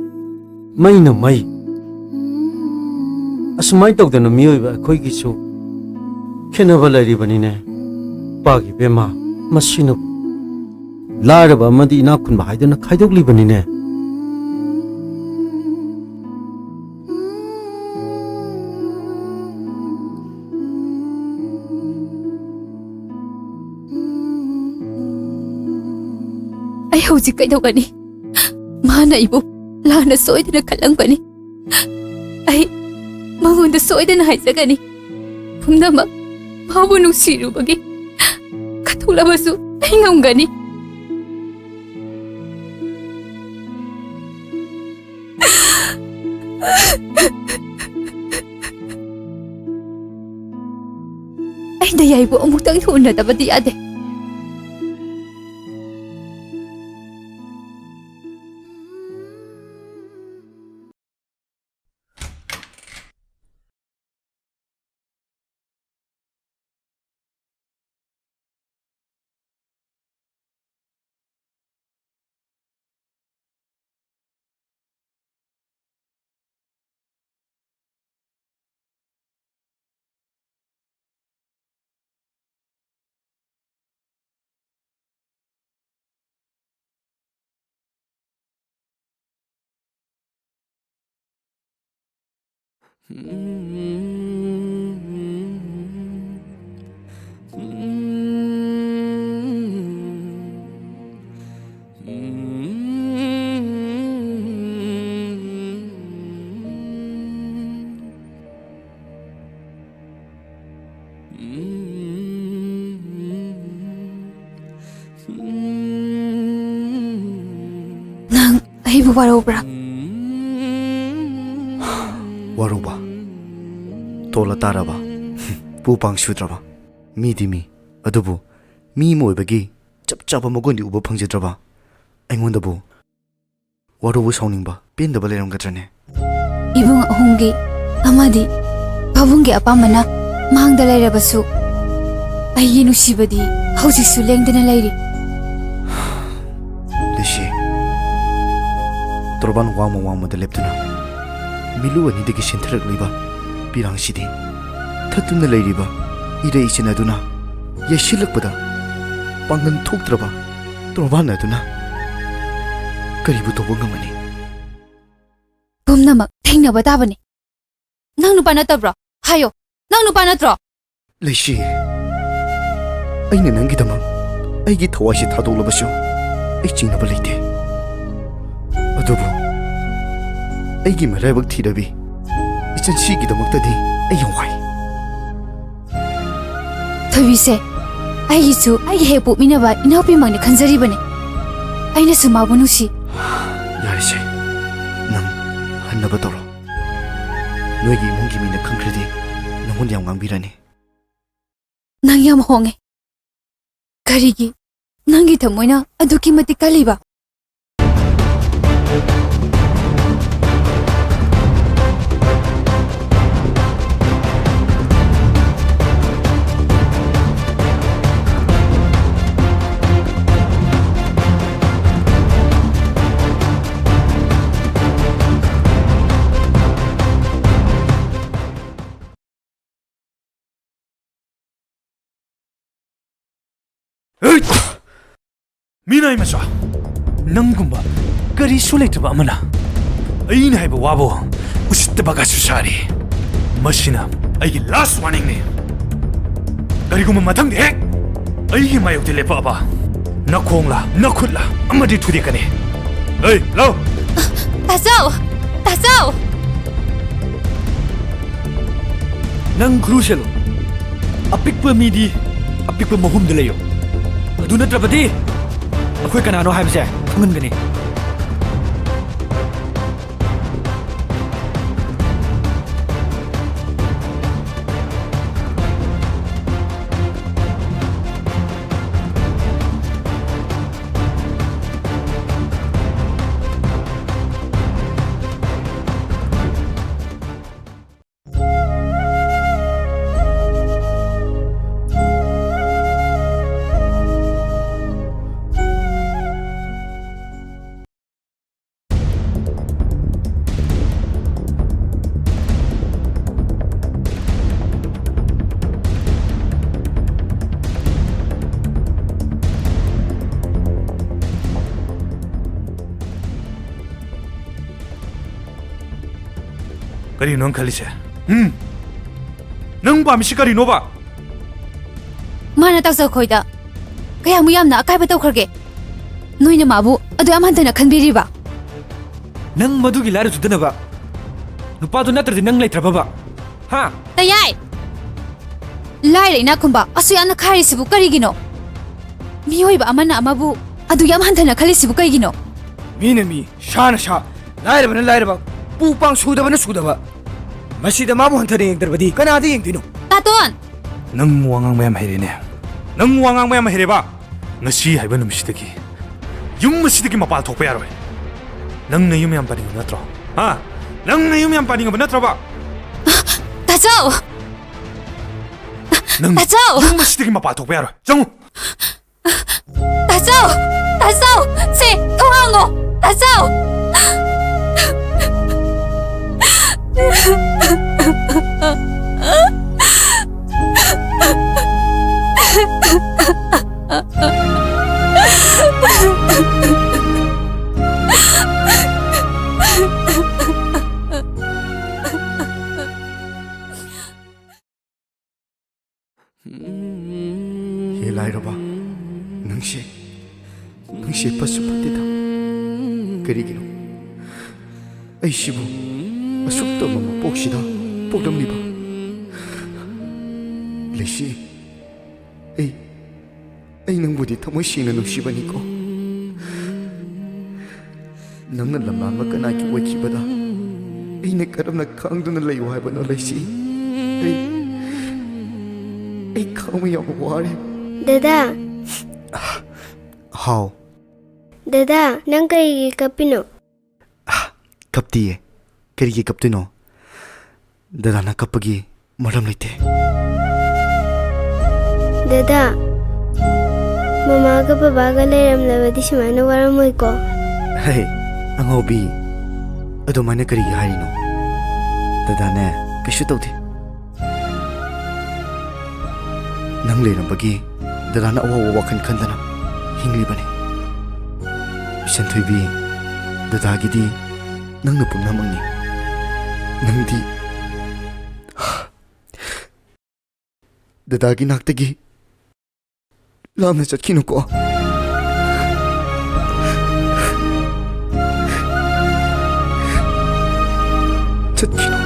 ꯃꯩꯅ ꯃꯩ꯫ ꯑꯁꯨꯃꯥꯏꯅ ꯇꯧꯗꯅ ꯃꯤꯑꯣꯏꯕ ꯑꯩꯈꯣꯏꯒꯤꯁꯨ ꯈꯦꯠꯅꯕ ꯂꯩꯔꯤꯕꯅꯤꯅꯦ꯫ ꯄꯥꯒꯤ ꯕꯦꯝꯃ, ꯃꯁꯤꯅ ꯂꯥꯏꯔꯕ ꯑꯃꯗꯤ ꯏꯅꯥꯛ ꯈꯨꯟꯕ ꯍꯥꯏꯗꯨꯅ ꯈꯥꯏꯗꯣꯛꯂꯤꯕꯅꯤꯅꯦ꯫ ꯑꯩ ꯍꯧꯖꯤꯛ ꯀꯩꯗꯧꯒꯅꯤ? ꯃꯥꯅ ꯑꯩꯕꯨ ꯂꯥꯟꯅ ꯁꯣꯏꯗꯅ ꯈꯜꯂꯝꯒꯅꯤ꯫ ꯑꯩ ꯃꯉꯣꯟꯗ ꯁꯣꯏꯗꯅ ꯍꯥꯏꯖꯒꯅꯤ꯫ ꯄꯨꯝꯅꯃꯛ ꯃꯥꯕꯨ ꯅꯨꯡꯁꯤꯔꯨꯕꯒꯤ ꯀꯠꯊꯣꯛꯂꯕꯁꯨ ꯑꯩ ꯉꯝꯒꯅꯤ꯫ ꯑꯩꯅ ꯌꯥꯏꯕꯨ ꯑꯃꯨꯛꯇꯪꯗꯤ ꯎꯅꯗꯕꯗꯤ ꯌꯥꯗꯦ꯫ ꯑꯩꯕꯨ ꯋꯥꯔꯧꯕ꯭ꯔꯥ? ꯋꯥꯔꯧꯕ? ꯇꯣꯜꯂ ꯇꯥꯔꯕ? ꯄꯨ ꯄꯥꯡ ꯁꯨꯗ꯭ꯔꯕ? ꯃꯤꯗꯤ ꯃꯤ, ꯑꯗꯨꯕꯨ ꯃꯤ ꯑꯃ ꯑꯣꯏꯕꯒꯤ ꯆꯞ ꯆꯥꯕ ꯃꯒꯨꯟꯗꯤ ꯎꯕ ꯐꯪꯖꯗ꯭ꯔꯕ ꯑꯩꯉꯣꯟꯗꯕꯨ ꯋꯥꯔꯧꯕ, ꯁꯥꯎꯅꯤꯡꯕ, ꯄꯦꯟꯗꯕ ꯂꯩꯔꯝꯒꯗ꯭ꯔꯅꯦ? ꯏꯕꯨꯡ ꯑꯍꯨꯝꯒꯤ ꯑꯃꯗꯤ ꯄꯥꯕꯨꯡꯒꯤ ꯑꯄꯥꯝꯕꯅ ꯃꯥꯡꯗ ꯂꯩꯔꯕꯁꯨ, ꯑꯩꯒꯤ ꯅꯨꯡꯁꯤꯕꯗꯤ ꯍꯧꯖꯤꯛꯁꯨ ꯂꯦꯡꯗꯅ ꯂꯩꯔꯤ꯫ ꯂꯩꯁꯤ, ꯇꯣꯔꯕꯥꯟ ꯋꯥꯡꯃ ꯋꯥꯡꯃꯗ ꯂꯦꯞꯇꯨꯅ ꯃꯤꯠꯂꯨ ꯑꯅꯤꯗꯒꯤ ꯁꯤꯟꯊꯔꯛꯂꯤꯕ ꯄꯤꯔꯥꯡꯁꯤꯗꯤ ꯊꯠꯇꯨꯅ ꯂꯩꯔꯤꯕ ꯏꯔꯩ ꯏꯆꯦꯜ ꯑꯗꯨꯅ ꯌꯩꯁꯤꯜꯂꯛꯄꯗ ꯄꯥꯡꯒꯜ ꯊꯣꯛꯇ꯭ꯔꯕ ꯇꯣꯔꯕꯥꯟ ꯑꯗꯨꯅ ꯀꯔꯤꯕꯨ ꯇꯧꯕ ꯉꯝꯒꯅꯤ? ꯄꯨꯝꯅꯃꯛ ꯊꯦꯡꯅꯕ ꯇꯥꯕꯅꯤ꯫ ꯅꯪ ꯅꯨꯄꯥ ꯅꯠꯇꯕ꯭ꯔꯣ? ꯍꯥꯏꯌꯣ, ꯅꯪ ꯅꯨꯄꯥ ꯅꯠꯇ꯭ꯔꯣ? ꯂꯩꯁꯤ, ꯑꯩꯅ ꯅꯪꯒꯤꯗꯃꯛ ꯑꯩꯒꯤ ꯊꯋꯥꯏꯁꯦ ꯊꯥꯗꯣꯛꯂꯕꯁꯨ ꯑꯩ ꯆꯤꯡꯅꯕ ꯂꯩꯇꯦ꯫ ꯑꯗꯨꯕꯨ ꯑꯩꯒꯤ ꯃꯔꯥꯏꯕꯛ ꯊꯤꯔꯕꯤ ꯏꯆꯟꯁꯤꯒꯤꯗꯃꯛꯇꯗꯤ ꯑꯩ ꯌꯥꯝ ꯋꯥꯏ꯫ ꯊꯣꯏꯕꯤꯁꯦ, ꯑꯩꯒꯤꯁꯨ ꯑꯩꯒ ꯍꯦꯛ ꯄꯣꯛꯃꯤꯟꯅꯕ ꯏꯅꯥꯎꯄꯤꯃꯛꯅꯤ ꯈꯟꯖꯔꯤꯕꯅꯤ꯫ ꯑꯩꯅꯁꯨ ꯃꯥꯕꯨ ꯅꯨꯡꯁꯤ꯫ ꯌꯥꯔꯦꯁꯦ, ꯅꯪ ꯍꯟꯅꯕ ꯇꯧꯔꯣ꯫ ꯅꯣꯏꯒꯤ ꯏꯃꯨꯡꯒꯤ ꯃꯤꯅ ꯈꯪꯈ꯭ꯔꯗꯤ ꯅꯉꯣꯟꯗ ꯌꯥꯝ ꯉꯥꯡꯕꯤꯔꯅꯤ꯫ ꯅꯪ ꯌꯥꯝ ꯍꯣꯡꯉꯦ꯫ ꯀꯔꯤꯒꯤ? ꯅꯪꯒꯤ ꯊꯃꯣꯏꯅ ꯑꯗꯨꯛꯀꯤ ꯃꯇꯤꯛ ꯀꯜꯂꯤꯕ? ꯍꯩꯠ! ꯃꯤꯅꯥꯏ ꯃꯆꯥ, ꯅꯪꯒꯨꯝꯕ ꯀꯔꯤꯁꯨ ꯂꯩꯇꯕ ꯑꯃꯅ ꯑꯩꯅ ꯍꯥꯏꯕ ꯋꯥꯕꯨ ꯎꯁꯤꯠꯇꯕꯒꯁꯨ ꯁꯥꯔꯤ꯫ ꯃꯁꯤꯅ ꯑꯩꯒꯤ last warningꯅꯤ꯫ ꯀꯔꯤꯒꯨꯝꯕ ꯃꯊꯪꯗ ꯍꯦꯛ ꯑꯩꯒꯤ ꯃꯥꯌꯣꯛꯇ ꯂꯦꯞꯄꯛꯑꯕ, ꯅꯈꯣꯡꯂꯥ ꯅꯈꯨꯠꯂꯥ ꯑꯃꯗꯤ ꯊꯨꯗꯦꯛꯀꯅꯤ꯫ ꯑꯩ, ꯂꯧ! ꯇꯥꯆꯧ! ꯇꯥꯆꯧ! ꯅꯪ ꯈꯨꯔꯨ ꯁꯦꯜꯂꯨ꯫ ꯑꯄꯤꯛꯄ ꯃꯤꯗꯤ ꯑꯄꯤꯛꯄ ꯃꯐꯝꯗ ꯂꯩꯌꯨ꯫ ꯑꯗꯨ ꯅꯠꯇ꯭ꯔꯕꯗꯤ ꯑꯩꯈꯣꯏ ꯀꯅꯥꯅꯣ ꯍꯥꯏꯕꯁꯦ ꯈꯪꯍꯟꯒꯅꯤ꯫ ꯀꯔꯤꯅꯣ ꯅꯪ ꯈꯜꯂꯤꯁꯦ? ꯎꯝ? ꯅꯪ ꯄꯥꯝꯃꯤꯁꯤ ꯀꯔꯤꯅꯣꯕ? ꯃꯥꯅ ꯇꯥꯛꯆꯈꯣꯏꯗ ꯀꯌꯥꯃꯨꯛ ꯌꯥꯝꯅ ꯑꯀꯥꯏꯕ ꯇꯧꯈ꯭ꯔꯒꯦ? ꯅꯣꯏꯅ ꯃꯥꯕꯨ ꯑꯗꯨ ꯌꯥꯝ ꯍꯟꯊꯅ ꯈꯟꯕꯤꯔꯤꯕ? ꯅꯪ ꯃꯗꯨꯒꯤ ꯂꯥꯏꯔ ꯆꯨꯗꯅꯕ ꯅꯨꯄꯥꯗꯨ ꯅꯠꯇ꯭ꯔꯗꯤ ꯅꯪ ꯂꯩꯇ꯭ꯔꯕꯕ? ꯍꯥ? ꯇꯌꯥꯏ! ꯂꯥꯏꯔ ꯏꯅꯥꯛ ꯈꯨꯟꯕ ꯑꯁꯨꯛ ꯌꯥꯝꯅ ꯈꯥꯏꯔꯤꯁꯤꯕꯨ ꯀꯔꯤꯒꯤꯅꯣ? ꯃꯤꯑꯣꯏꯕ ꯑꯃꯅ ꯑꯃꯕꯨ ꯑꯗꯨ ꯌꯥꯝ ꯍꯟꯊꯅ ꯈꯜꯂꯤꯁꯤꯕꯨ ꯀꯩꯒꯤꯅꯣ? ꯃꯤꯅ ꯃꯤ, ꯁꯥꯅ ꯁꯥ, ꯂꯥꯏꯔꯕꯅ ꯂꯥꯏꯔꯕ, ꯄꯨ ꯄꯥꯡ ꯁꯨꯗꯕꯅ ꯁꯨꯗꯕ꯫ ꯃꯁꯤꯗ ꯃꯥꯕꯨ ꯍꯟꯊꯅ ꯌꯦꯡꯗ꯭ꯔꯕꯗꯤ ꯀꯅꯥꯗ ꯌꯦꯡꯗꯣꯏꯅꯣ? ꯇꯥꯇꯣꯟ! ꯅꯪ ꯋꯥ ꯉꯥꯡꯕ ꯌꯥꯝ ꯍꯩꯔꯦꯅꯦ꯫ ꯅꯪ ꯋꯥ ꯉꯥꯡꯕ ꯌꯥꯝ ꯍꯩꯔꯦꯕ꯫ ꯉꯁꯤ ꯍꯥꯏꯕ ꯅꯨꯃꯤꯠꯁꯤꯗꯒꯤ ꯌꯨꯝ ꯑꯁꯤꯗꯒꯤ ꯃꯄꯥꯟ ꯊꯣꯛꯄ ꯌꯥꯔꯣꯏ꯫ ꯅꯪ ꯅꯌꯨꯝ ꯌꯥꯝ ꯄꯥꯅꯤꯡꯉꯕ ꯅꯠꯇ꯭ꯔꯣ? ꯍꯥ? ꯅꯪ ꯅꯌꯨꯝ ꯌꯥꯝ ꯄꯥꯅꯤꯡꯉꯕ ꯅꯠꯇ꯭ꯔꯕ? ꯇꯥꯆꯧ! ꯅꯪ ꯇꯥꯆꯧ! ꯌꯨꯝ ꯑꯁꯤꯗꯒꯤ ꯃꯄꯥꯟ ꯊꯣꯛꯄ ꯌꯥꯔꯣꯏ꯫ ꯆꯪꯉꯨ! ꯇꯥꯆꯧ! ꯇꯥꯆꯧ! ꯁꯦ, ꯊꯣꯡ ꯍꯥꯡꯉꯣ! ꯇꯥꯆꯧ! ꯍꯦ ꯂꯥꯏꯔꯕ, ꯅꯪꯁꯦ, ꯅꯪꯁꯦ ꯐꯠꯁꯨ ꯐꯠꯇꯦꯗ꯫ ꯀꯔꯤꯒꯤꯅꯣ ꯑꯩꯁꯤꯕꯨ ꯑꯁꯨꯛ ꯇꯝꯕ ꯃꯄꯣꯛꯁꯤꯗ ꯄꯣꯛꯂꯝꯂꯤꯕ? ꯂꯩꯁꯤ, ꯑꯩ, ꯑꯩ ꯅꯪꯕꯨꯗꯤ ꯊꯃꯣꯏ ꯁꯦꯡꯅ ꯅꯨꯡꯁꯤꯕꯅꯤꯀꯣ꯫ ꯅꯪꯅ ꯂꯝꯂꯥꯟꯕ ꯀꯅꯥꯒꯤ ꯑꯣꯏꯈꯤꯕꯗ ꯑꯩꯅ ꯀꯔꯝꯅ ꯈꯥꯡꯗꯨꯅ ꯂꯩꯌꯨ ꯍꯥꯏꯕꯅꯣ, ꯂꯩꯁꯤ? ꯑꯩ, ꯑꯩ ꯈꯥꯡꯕ ꯌꯥꯝ ꯋꯥꯔꯦ꯫ ꯗꯗꯥ꯫ ꯍꯥꯎ꯫ ꯗꯗꯥ, ꯅꯪ ꯀꯔꯤꯒꯤ ꯀꯞꯄꯤꯅꯣ? ꯀꯞꯇꯤꯌꯦ꯫ ꯀꯔꯤꯒꯤ ꯀꯞꯇꯣꯏꯅꯣ? ꯗꯗꯥꯅ ꯀꯞꯄꯒꯤ ꯃꯔꯝ ꯂꯩꯇꯦ꯫ ꯗꯗꯥ, ꯃꯃꯥꯒ ꯕꯕꯥꯒ ꯂꯩꯔꯝꯂꯕꯗꯤ ꯁꯨꯃꯥꯏꯅ ꯋꯥꯔꯝꯃꯣꯏꯀꯣ꯫ ꯍꯦ, ꯑꯉꯥꯎꯕꯤ, ꯑꯗꯨꯃꯥꯏꯅ ꯀꯔꯤꯒꯤ ꯍꯥꯏꯔꯤꯅꯣ? ꯗꯗꯥꯅꯦ, ꯀꯩꯁꯨ ꯇꯧꯗꯦ꯫ ꯅꯪ ꯂꯩꯔꯝꯕꯒꯤ ꯗꯗꯥꯅ ꯑꯋꯥꯕ ꯋꯥꯈꯜ ꯈꯟꯗꯅ ꯍꯤꯡꯂꯤꯕꯅꯤ꯫ ꯏꯆꯟꯊꯣꯏꯕꯤ, ꯗꯗꯥꯒꯤꯗꯤ ꯅꯪꯅ ꯄꯨꯝꯅꯃꯛꯅꯤ꯫ ꯅꯪꯗꯤ ꯗꯗꯥꯒꯤ ꯅꯥꯛꯇꯒꯤ ꯂꯥꯞꯅ ꯆꯠꯈꯤꯅꯨꯀꯣ꯫ ꯆꯠꯈꯤꯅꯨ꯫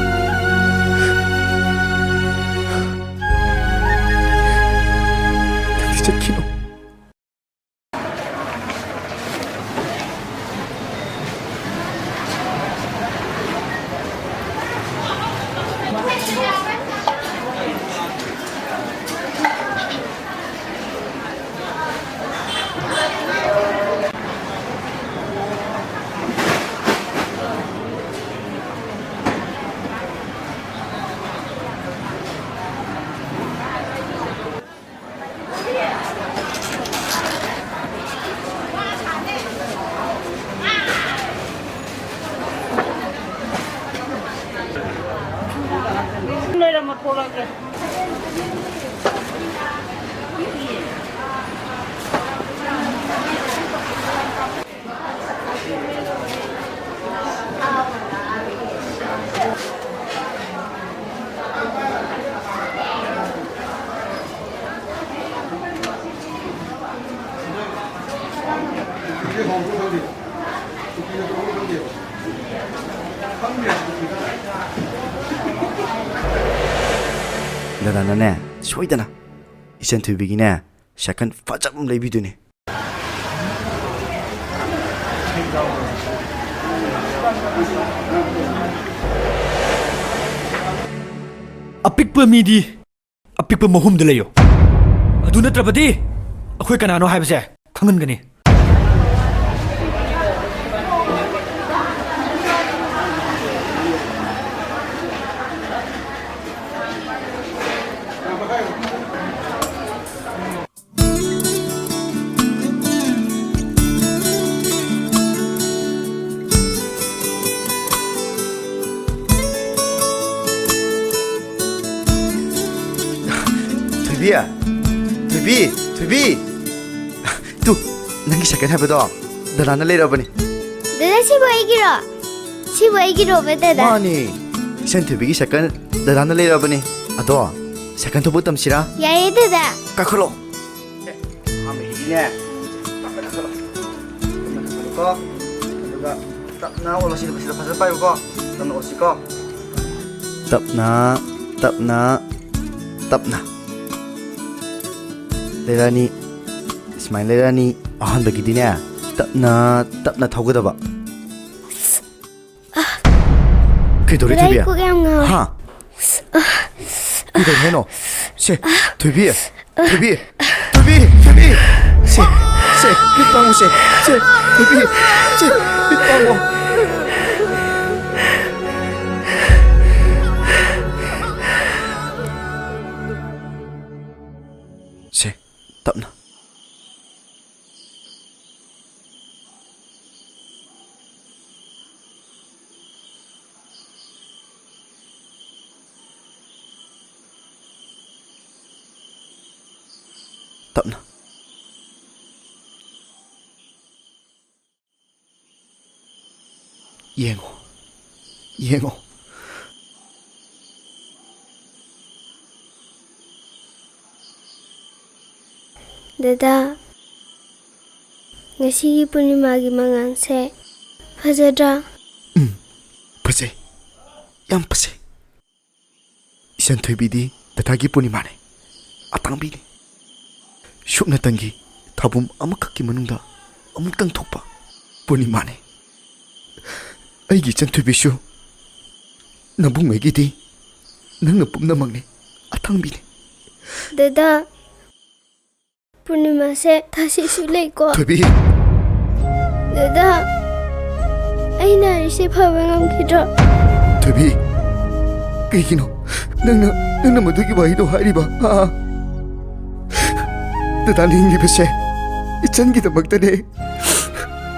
ꯅꯪꯗꯤ ꯆꯠꯈꯤꯅꯨ꯫ ꯂꯩꯔꯝꯃꯣ, ꯊꯣꯛꯂꯛꯑꯒꯦ꯫ ꯗꯗꯥꯅꯅꯦ, ꯁꯣꯏꯗꯅ ꯏꯆꯟ ꯊꯣꯏꯕꯤꯒꯤꯅꯦ ꯁꯥꯏꯀꯜ ꯐꯖꯕ ꯑꯃ ꯂꯩꯕꯤꯗꯣꯏꯅꯦ꯫ ꯑꯄꯤꯛꯄ ꯃꯤꯗꯤ ꯑꯄꯤꯛꯄ ꯃꯍꯨꯝꯗ ꯂꯩꯌꯨ꯫ ꯑꯗꯨ ꯅꯠꯇ꯭ꯔꯕꯗꯤ ꯑꯩꯈꯣꯏ ꯀꯅꯥꯅꯣ ꯍꯥꯏꯕꯁꯦ ꯈꯪꯍꯟꯒꯅꯤ꯫ ꯊꯣꯏꯕꯤ! ꯊꯣꯏꯕꯤ! ꯊꯣꯏꯕꯤ! ꯇꯨ, ꯅꯪꯒꯤ ꯁꯥꯏꯀꯜ ꯍꯥꯏꯕꯗꯣ ꯗꯗꯥꯅ ꯂꯩꯔꯛꯑꯕꯅꯤ꯫ ꯗꯗꯥ, ꯁꯤꯕꯨ ꯑꯩꯒꯤꯔꯣ? ꯁꯤꯕꯨ ꯑꯩꯒꯤꯔꯣꯕ, ꯗꯗꯥ? ꯃꯥꯅꯦ꯫ ꯏꯆꯟ ꯊꯣꯏꯕꯤꯒꯤ ꯁꯥꯏꯀꯜ ꯗꯗꯥꯅ ꯂꯩꯔꯛꯑꯕꯅꯤ꯫ ꯑꯗꯣ ꯁꯥꯏꯀꯜ ꯊꯧꯕ ꯇꯝꯁꯤꯔꯥ? ꯌꯥꯏꯌꯦ, ꯗꯗꯥ꯫ ꯀꯥꯈꯠꯂꯣ꯫ ꯑꯦ, ꯑꯍꯥꯟꯕꯒꯤꯗꯤꯅꯦ, ꯇꯞꯅ ꯀꯥꯈꯠꯂꯣ꯫ ꯇꯞꯅ ꯀꯥꯈꯠꯂꯨꯀꯣ꯫ ꯑꯗꯨꯒ ꯇꯞꯅ ꯑꯣꯠꯂꯣ꯫ ꯁꯤꯗ, ꯁꯤꯗ ꯐꯖꯅ ꯄꯥꯏꯌꯨꯀꯣ꯫ ꯇꯞꯅ ꯑꯣꯠꯁꯤꯀꯣ꯫ ꯇꯞꯅ, ꯇꯞꯅ, ꯇꯞꯅ꯫ ꯂꯩꯔꯛꯑꯅꯤ꯫ ꯁꯨꯃꯥꯏꯅ ꯂꯩꯔꯛꯑꯅꯤ꯫ ꯑꯍꯥꯟꯕꯒꯤꯗꯤꯅꯦ, ꯇꯞꯅ, ꯇꯞꯅ ꯊꯧꯒꯗꯕ꯫ ꯀꯩꯗꯧꯔꯦ, ꯗꯗꯥ, ꯑꯩ ꯊꯣꯏꯕꯤ? ꯀꯣꯛ ꯌꯥꯝ ꯉꯥꯎꯋꯦ꯫ ꯍꯥ? ꯀꯩꯗꯧꯔꯦ ꯍꯥꯏꯅꯣ? ꯁꯦ, ꯊꯣꯏꯕꯤ, ꯊꯣꯏꯕꯤ, ꯊꯣꯏꯕꯤ, ꯊꯣꯏꯕꯤ, ꯁꯦ, ꯁꯦ, ꯃꯤꯠ ꯄꯥꯡꯉꯨ, ꯁꯦ, ꯁꯦ, ꯊꯣꯏꯕꯤ, ꯁꯦ, ꯃꯤꯠ ꯄꯥꯡꯉꯣ꯫ ꯁꯦ, ꯇꯞꯅ꯫ ꯇꯞꯅ꯫ ꯌꯦꯡꯉꯣ, ꯌꯦꯡꯉꯣ꯫ ꯗꯗꯥ, ꯉꯁꯤꯒꯤ ꯄꯨꯔꯅꯤꯃꯥꯒꯤ ꯃꯉꯥꯜꯁꯦ ꯐꯖꯗ꯭ꯔꯥ? ꯎꯝ, ꯐꯖꯩ, ꯌꯥꯝ ꯐꯖꯩ꯫ ꯏꯆꯟ ꯊꯣꯏꯕꯤꯗꯤ ꯗꯗꯥꯒꯤ ꯄꯨꯔꯅꯤꯃꯥꯅꯦ, ꯑꯇꯥꯡꯕꯤꯅꯦ꯫ ꯁꯨꯞꯅꯇꯪꯒꯤ ꯊꯥꯕꯨꯝ ꯑꯃꯈꯛꯀꯤ ꯃꯅꯨꯡꯗ ꯑꯃꯨꯛꯇꯪ ꯊꯣꯛꯄ ꯄꯨꯔꯅꯤꯃꯥꯅꯦ꯫ ꯑꯩꯒꯤ ꯏꯆꯟ ꯊꯣꯏꯕꯤꯁꯨ ꯅꯕꯨꯡꯉꯩꯒꯤꯗꯤ ꯅꯪꯅ ꯄꯨꯝꯅꯃꯛꯅꯦ, ꯑꯇꯥꯡꯕꯤꯅꯦ꯫ ꯗꯗꯥ, ꯄꯨꯔꯅꯤꯃꯥꯁꯦ ꯊꯥꯁꯤꯁꯨ ꯂꯩꯀꯣ꯫ ꯊꯣꯏꯕꯤ! ꯗꯗꯥ, ꯑꯩ ꯅꯥꯔꯤꯁꯦ ꯐꯕ ꯉꯝꯈꯤꯗ꯭ꯔꯣ? ꯊꯣꯏꯕꯤ, ꯀꯩꯒꯤꯅꯣ ꯅꯪꯅ, ꯅꯪꯅ ꯃꯗꯨꯒꯤ ꯋꯥꯍꯩꯗꯣ ꯍꯥꯏꯔꯤꯕ? ꯍꯥ? ꯗꯗꯥꯅ ꯍꯤꯡꯂꯤꯕꯁꯦ ꯏꯆꯟꯒꯤꯗꯃꯛꯇꯅꯦ꯫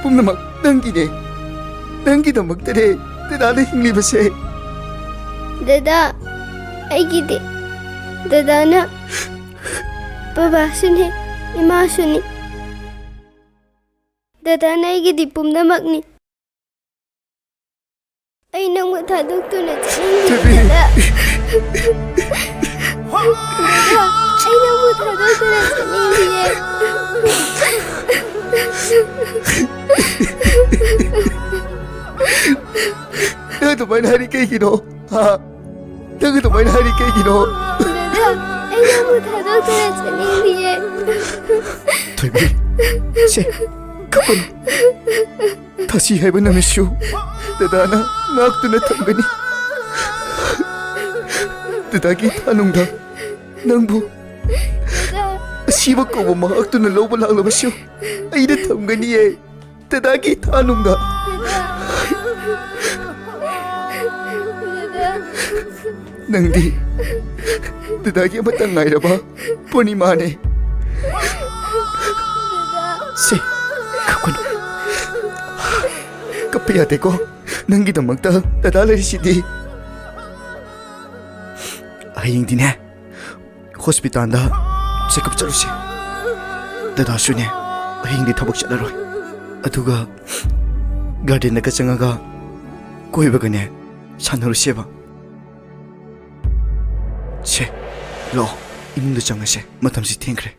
ꯄꯨꯝꯅꯃꯛ ꯅꯪꯒꯤꯅꯦ꯫ ꯅꯪꯒꯤꯗꯃꯛꯇꯅꯦ ꯗꯗꯥꯅ ꯍꯤꯡꯂꯤꯕꯁꯦ꯫ ꯗꯗꯥ, ꯑꯩꯒꯤꯗꯤ ꯗꯗꯥꯅ ꯕꯕꯥꯁꯨꯅꯤ, ꯏꯃꯥꯁꯨꯅꯤ꯫ ꯗꯗꯥꯅ ꯑꯩꯒꯤꯗꯤ ꯄꯨꯝꯅꯃꯛꯅꯤ꯫ ꯑꯩ ꯅꯪꯕꯨ ꯊꯥꯗꯣꯛꯇꯨꯅ ꯆꯠꯅꯤꯡꯗꯤꯌꯦ, ꯊꯣꯏꯕꯤ꯫ ꯗꯗꯥ꯫ ꯗꯗꯥ, ꯑꯩ ꯅꯪꯕꯨ ꯊꯥꯗꯣꯛꯇꯨꯅ ꯆꯠꯅꯤꯡꯗꯤꯌꯦ꯫ ꯅꯪ ꯑꯗꯨꯃꯥꯏꯅ ꯍꯥꯏꯔꯤ ꯀꯩꯒꯤꯅꯣ? ꯍꯥ? ꯅꯪ ꯑꯗꯨꯃꯥꯏꯅ ꯍꯥꯏꯔꯤ ꯀꯩꯒꯤꯅꯣ? ꯗꯗꯥ, ꯑꯩ ꯅꯪꯕꯨ ꯊꯥꯗꯣꯛꯇꯨꯅ ꯆꯠꯅꯤꯡꯗꯤꯌꯦ꯫ ꯊꯣꯏꯕꯤ, ꯁꯦ, ꯀꯞꯀꯅꯨ꯫ ꯊꯥꯁꯤ ꯍꯥꯏꯕ ꯅꯨꯃꯤꯠꯁꯨ ꯗꯗꯥꯅ ꯉꯥꯛꯇꯨꯅ ꯊꯝꯒꯅꯤ꯫ ꯗꯗꯥꯒꯤ ꯊꯥꯅꯨꯡꯗ ꯅꯪꯕꯨ ꯗꯗꯥ꯫ ꯑꯁꯤꯕ ꯀꯧꯕ ꯃꯍꯥꯛꯇꯨꯅ ꯂꯧꯕ ꯂꯥꯛꯂꯕꯁꯨ ꯑꯩꯅ ꯊꯝꯒꯅꯤꯌꯦ꯫ ꯗꯗꯥꯒꯤ ꯊꯥꯅꯨꯡꯗ꯫ ꯅꯪꯗꯤ ꯗꯗꯥꯒꯤ ꯑꯃꯇ ꯉꯥꯏꯔꯕ ꯄꯨꯔꯅꯤꯃꯥꯅꯦ꯫ ꯁꯦ, ꯀꯞꯀꯅꯨ꯫ ꯀꯞꯄ ꯌꯥꯗꯦꯀꯣ꯫ ꯅꯪꯒꯤꯗꯃꯛꯇ ꯗꯗꯥ ꯂꯩꯔꯤꯁꯤꯗꯤ꯫ ꯍꯌꯦꯡꯗꯤꯅꯦ, ꯍꯣꯁꯄꯤꯇꯥꯜꯗ ꯆꯦꯛꯑꯞ ꯆꯠꯂꯨꯁꯦ꯫ ꯗꯗꯥꯁꯨꯅꯦ, ꯍꯌꯦꯡꯗꯤ ꯊꯕꯛ ꯆꯠꯂꯔꯣꯏ꯫ ꯑꯗꯨꯒ ꯒꯥꯔꯗꯦꯟꯗꯒ ꯆꯪꯉꯒ ꯀꯣꯏꯕꯒꯅꯦ, ꯁꯥꯟꯅꯔꯨꯁꯦꯕ꯫ ꯁꯦ, ꯂꯥꯛꯑꯣ, ꯏꯃꯨꯡꯗ ꯆꯪꯉꯁꯦ, ꯃꯇꯝꯁꯤ ꯊꯦꯡꯈ꯭ꯔꯦ꯫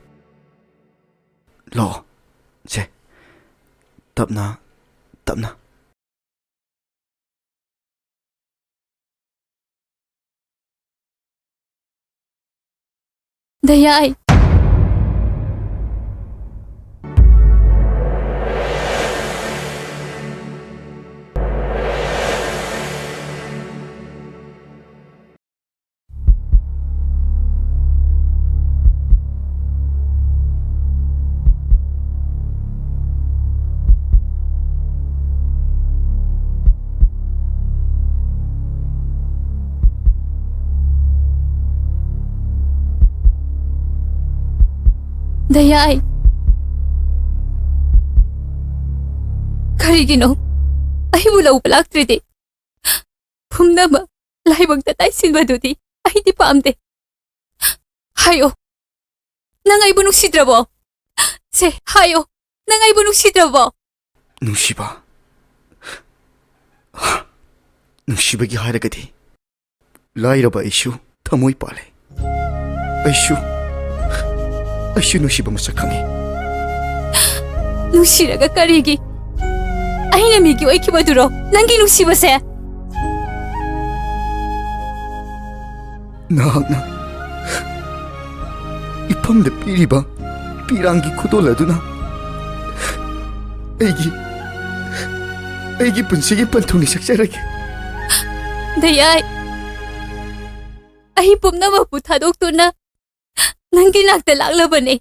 ꯂꯥꯛꯑꯣ, ꯁꯦ, ꯇꯞꯅ, ꯇꯞꯅ꯫ ꯗꯌꯥꯏ꯫ ꯗꯌꯥꯏ꯫ ꯀꯔꯤꯒꯤꯅꯣ ꯑꯩꯕꯨ ꯂꯧꯕ ꯂꯥꯛꯇ꯭ꯔꯤꯗꯤ? ꯐꯨꯝꯅꯕ ꯂꯥꯏꯕꯛꯇ ꯇꯥꯏꯁꯤꯟꯕꯗꯨꯗꯤ ꯑꯩꯗꯤ ꯄꯥꯝꯗꯦ꯫ ꯍꯥꯏꯌꯣ, ꯅꯪ ꯑꯩꯕꯨ ꯅꯨꯡꯁꯤꯗ꯭ꯔꯕꯣ? ꯁꯦ, ꯍꯥꯏꯌꯣ, ꯅꯪ ꯑꯩꯕꯨ ꯅꯨꯡꯁꯤꯗ꯭ꯔꯕꯣ? ꯅꯨꯡꯁꯤꯕ, ꯅꯨꯡꯁꯤꯕꯒꯤ ꯍꯥꯏꯔꯒꯗꯤ ꯂꯥꯏꯔꯕ ꯑꯩꯁꯨ ꯊꯃꯣꯏ ꯄꯥꯜꯂꯦ꯫ ꯑꯩꯁꯨ, ꯑꯩꯁꯨ ꯅꯨꯡꯁꯤꯕ ꯃꯁꯛ ꯈꯪꯉꯤ꯫ ꯅꯨꯡꯁꯤꯔꯒ ꯀꯔꯤꯒꯤ? ꯑꯩꯅ ꯃꯤꯒꯤ ꯑꯣꯏꯈꯤꯕꯗꯨꯔꯣ ꯅꯪꯒꯤ ꯅꯨꯡꯁꯤꯕꯁꯦ? ꯅꯍꯥꯛꯅ ꯏꯐꯝꯗ ꯄꯤꯔꯤꯕ ꯄꯤꯔꯥꯡꯒꯤ ꯈꯨꯗꯣꯜ ꯑꯗꯨꯅ ꯑꯩꯒꯤ, ꯑꯩꯒꯤ ꯄꯨꯟꯁꯤꯒꯤ ꯄꯟꯊꯨꯡꯅꯤ ꯁꯛꯆꯔꯒꯦ꯫ ꯗꯌꯥꯏ, ꯑꯩ ꯄꯨꯝꯅꯃꯛꯄꯨ ꯊꯥꯗꯣꯛꯇꯨꯅ ꯅꯪꯒꯤ ꯅꯥꯛꯇ ꯂꯥꯛꯂꯕꯅꯦ꯫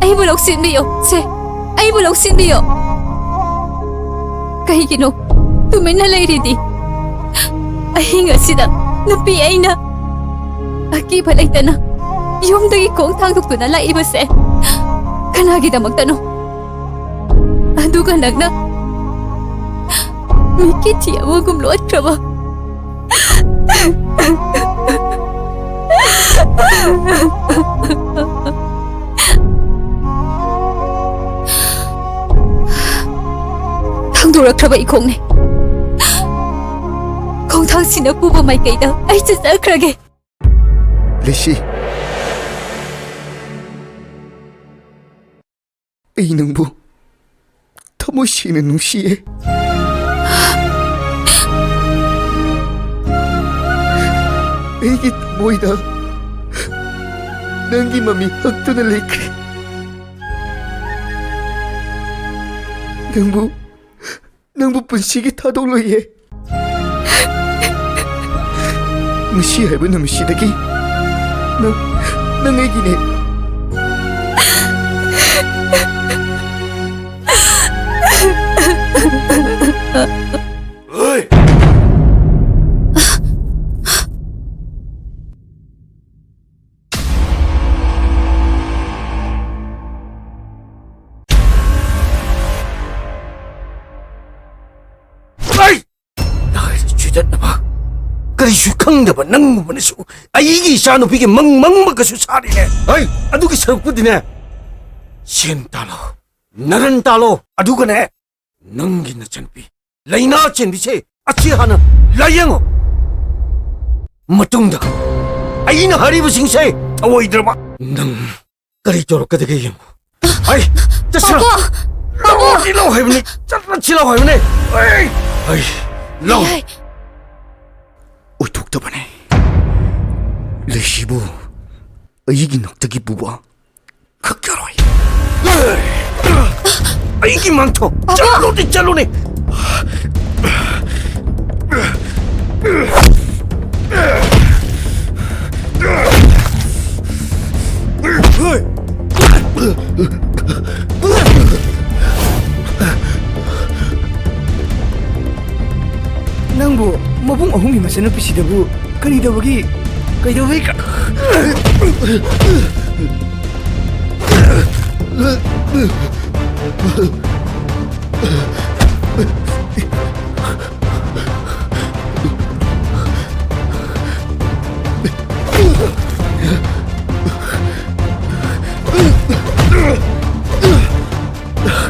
ꯑꯩꯕꯨ ꯂꯧꯁꯤꯟꯕꯤꯌꯣ, ꯁꯦ, ꯑꯩꯕꯨ ꯂꯧꯁꯤꯟꯕꯤꯌꯣ꯫ ꯀꯩꯒꯤꯅꯣ ꯇꯨꯃꯤꯟꯅ ꯂꯩꯔꯤꯗꯤ? ꯑꯍꯤꯡ ꯑꯁꯤꯗ ꯅꯨꯄꯤ ꯑꯩꯅ ꯑꯀꯤꯕ ꯂꯩꯇꯅ ꯌꯨꯝꯗꯒꯤ ꯈꯣꯡ ꯊꯥꯡꯗꯣꯛꯇꯨꯅ ꯂꯥꯛꯏꯕꯁꯦ ꯀꯅꯥꯒꯤꯗꯃꯛꯇꯅꯣ? ꯑꯗꯨꯒ ꯅꯪꯅ ꯃꯤꯀꯤ ꯊꯤ ꯑꯃꯒꯨꯝ ꯂꯣꯠꯈ꯭ꯔꯕ꯫ ꯊꯥꯡꯗꯣꯔꯛꯈ꯭ꯔꯕ ꯏꯈꯣꯡꯅꯦ꯫ ꯈꯣꯡꯊꯥꯡꯁꯤꯅ ꯄꯨꯕ ꯃꯥꯏꯀꯩꯗ ꯑꯩ ꯆꯠꯆꯈ꯭ꯔꯒꯦ꯫ ꯂꯤꯁꯤ, ꯑꯩ ꯅꯪꯕꯨ ꯊꯃꯣꯏ ꯁꯦꯡꯅ ꯅꯨꯡꯁꯤꯌꯦ꯫ ꯑꯩꯒꯤ ꯊꯃꯣꯏꯗ ꯅꯪꯒꯤ ꯃꯃꯤ ꯍꯛꯇꯨꯅ ꯂꯩꯈ꯭ꯔꯦ꯫ ꯅꯪꯕꯨ, ꯅꯪꯕꯨ ꯄꯨꯟꯁꯤꯒꯤ ꯊꯥꯗꯣꯛꯂꯣꯏꯌꯦ꯫ ꯉꯁꯤ ꯍꯥꯏꯕ ꯅꯨꯃꯤꯠꯁꯤꯗꯒꯤ ꯅꯪ, ꯅꯪ ꯑꯩꯒꯤꯅꯦ꯫ ꯂꯥꯏꯗ ꯆꯨꯗꯠꯅꯕ ꯀꯔꯤꯁꯨ ꯈꯪꯗꯕ ꯅꯪꯒꯨꯝꯕꯅꯁꯨ ꯑꯩꯒꯤ ꯏꯆꯥꯅꯨꯄꯤꯒꯤ ꯃꯪ ꯃꯪꯕꯒꯁꯨ ꯁꯥꯔꯤꯅꯦ꯫ ꯍꯩ, ꯑꯗꯨꯒꯤ ꯁꯔꯨꯛꯄꯨꯗꯤꯅꯦ, ꯁꯦꯟ ꯇꯥꯜꯂꯣ, ꯅꯔꯟ ꯇꯥꯜꯂꯣ, ꯑꯗꯨꯒꯅꯦ, ꯅꯪꯒꯤ ꯅꯆꯟꯅꯨꯄꯤ ꯂꯥꯏꯅꯥ ꯆꯦꯟꯕꯤꯁꯦ ꯑꯁꯤ ꯍꯥꯟꯅ ꯂꯥꯌꯦꯡꯉꯣ꯫ ꯃꯇꯨꯡꯗ ꯑꯩꯅ ꯍꯥꯏꯔꯤꯕꯁꯤꯡꯁꯦ ꯇꯧꯔꯣꯏꯗ꯭ꯔꯕ? ꯅꯪ ꯀꯔꯤ ꯇꯧꯔꯛꯀꯗꯒꯦ ꯌꯦꯡꯉꯨ꯫ ꯑꯩ ꯆꯠꯁꯤꯔꯣ? ꯄꯥꯕꯨꯡ! ꯄꯥꯕꯨꯡ! ꯂꯧ ꯍꯥꯏꯕꯅꯤ, ꯆꯠꯂꯁꯤ ꯂꯧ ꯍꯥꯏꯕꯅꯤ꯫ ꯑꯩ, ꯑꯩ, ꯂꯧ꯫ ꯌꯥꯏ꯫ ꯑꯣꯏꯊꯣꯛꯇꯕꯅꯤ꯫ ꯂꯩꯁꯤꯕꯨ ꯑꯩꯒꯤ ꯅꯥꯛꯇꯒꯤ ꯄꯨꯕ ꯈꯛ ꯌꯥꯔꯣꯏ꯫ ꯑꯩꯒꯤ ꯃꯥꯡꯊꯣ꯫ ꯄꯥꯕꯨꯡ! ꯆꯠꯂꯨꯅꯦ, ꯆꯠꯂꯨꯅꯦ꯫ ꯅꯪꯕꯨ ꯃꯕꯨꯡ ꯑꯍꯨꯝꯒꯤ ꯃꯆꯟꯅꯨꯄꯤꯁꯤꯗꯕꯨ ꯀꯔꯤ ꯇꯧꯕꯒꯤ? ꯀꯩꯗꯧꯕꯒꯤ ꯀ-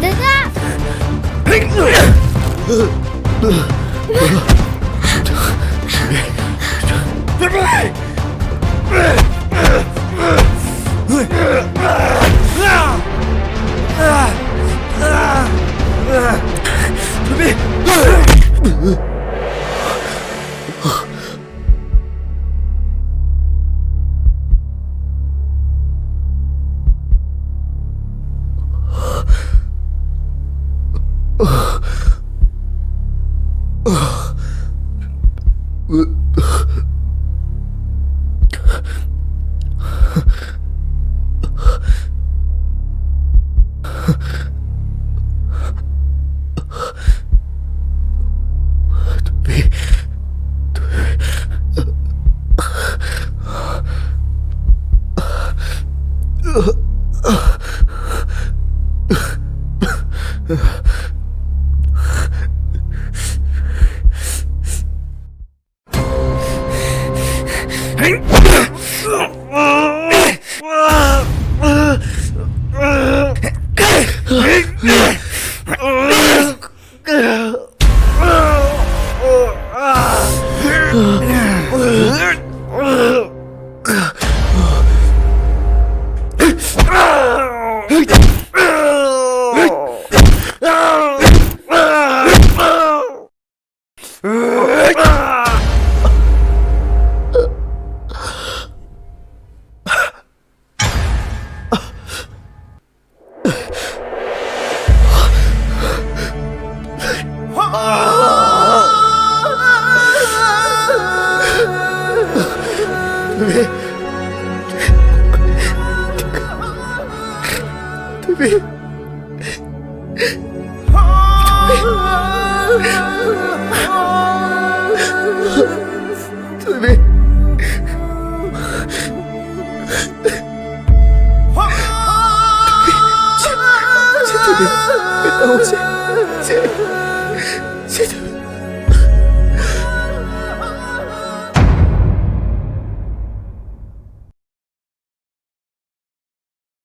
ꯗꯗꯥ! ꯊꯣꯏꯕꯤ꯫ ꯊꯣꯏꯕꯤ꯫ ꯊꯣꯏꯕꯤ꯫ ꯊꯣꯏꯕꯤ꯫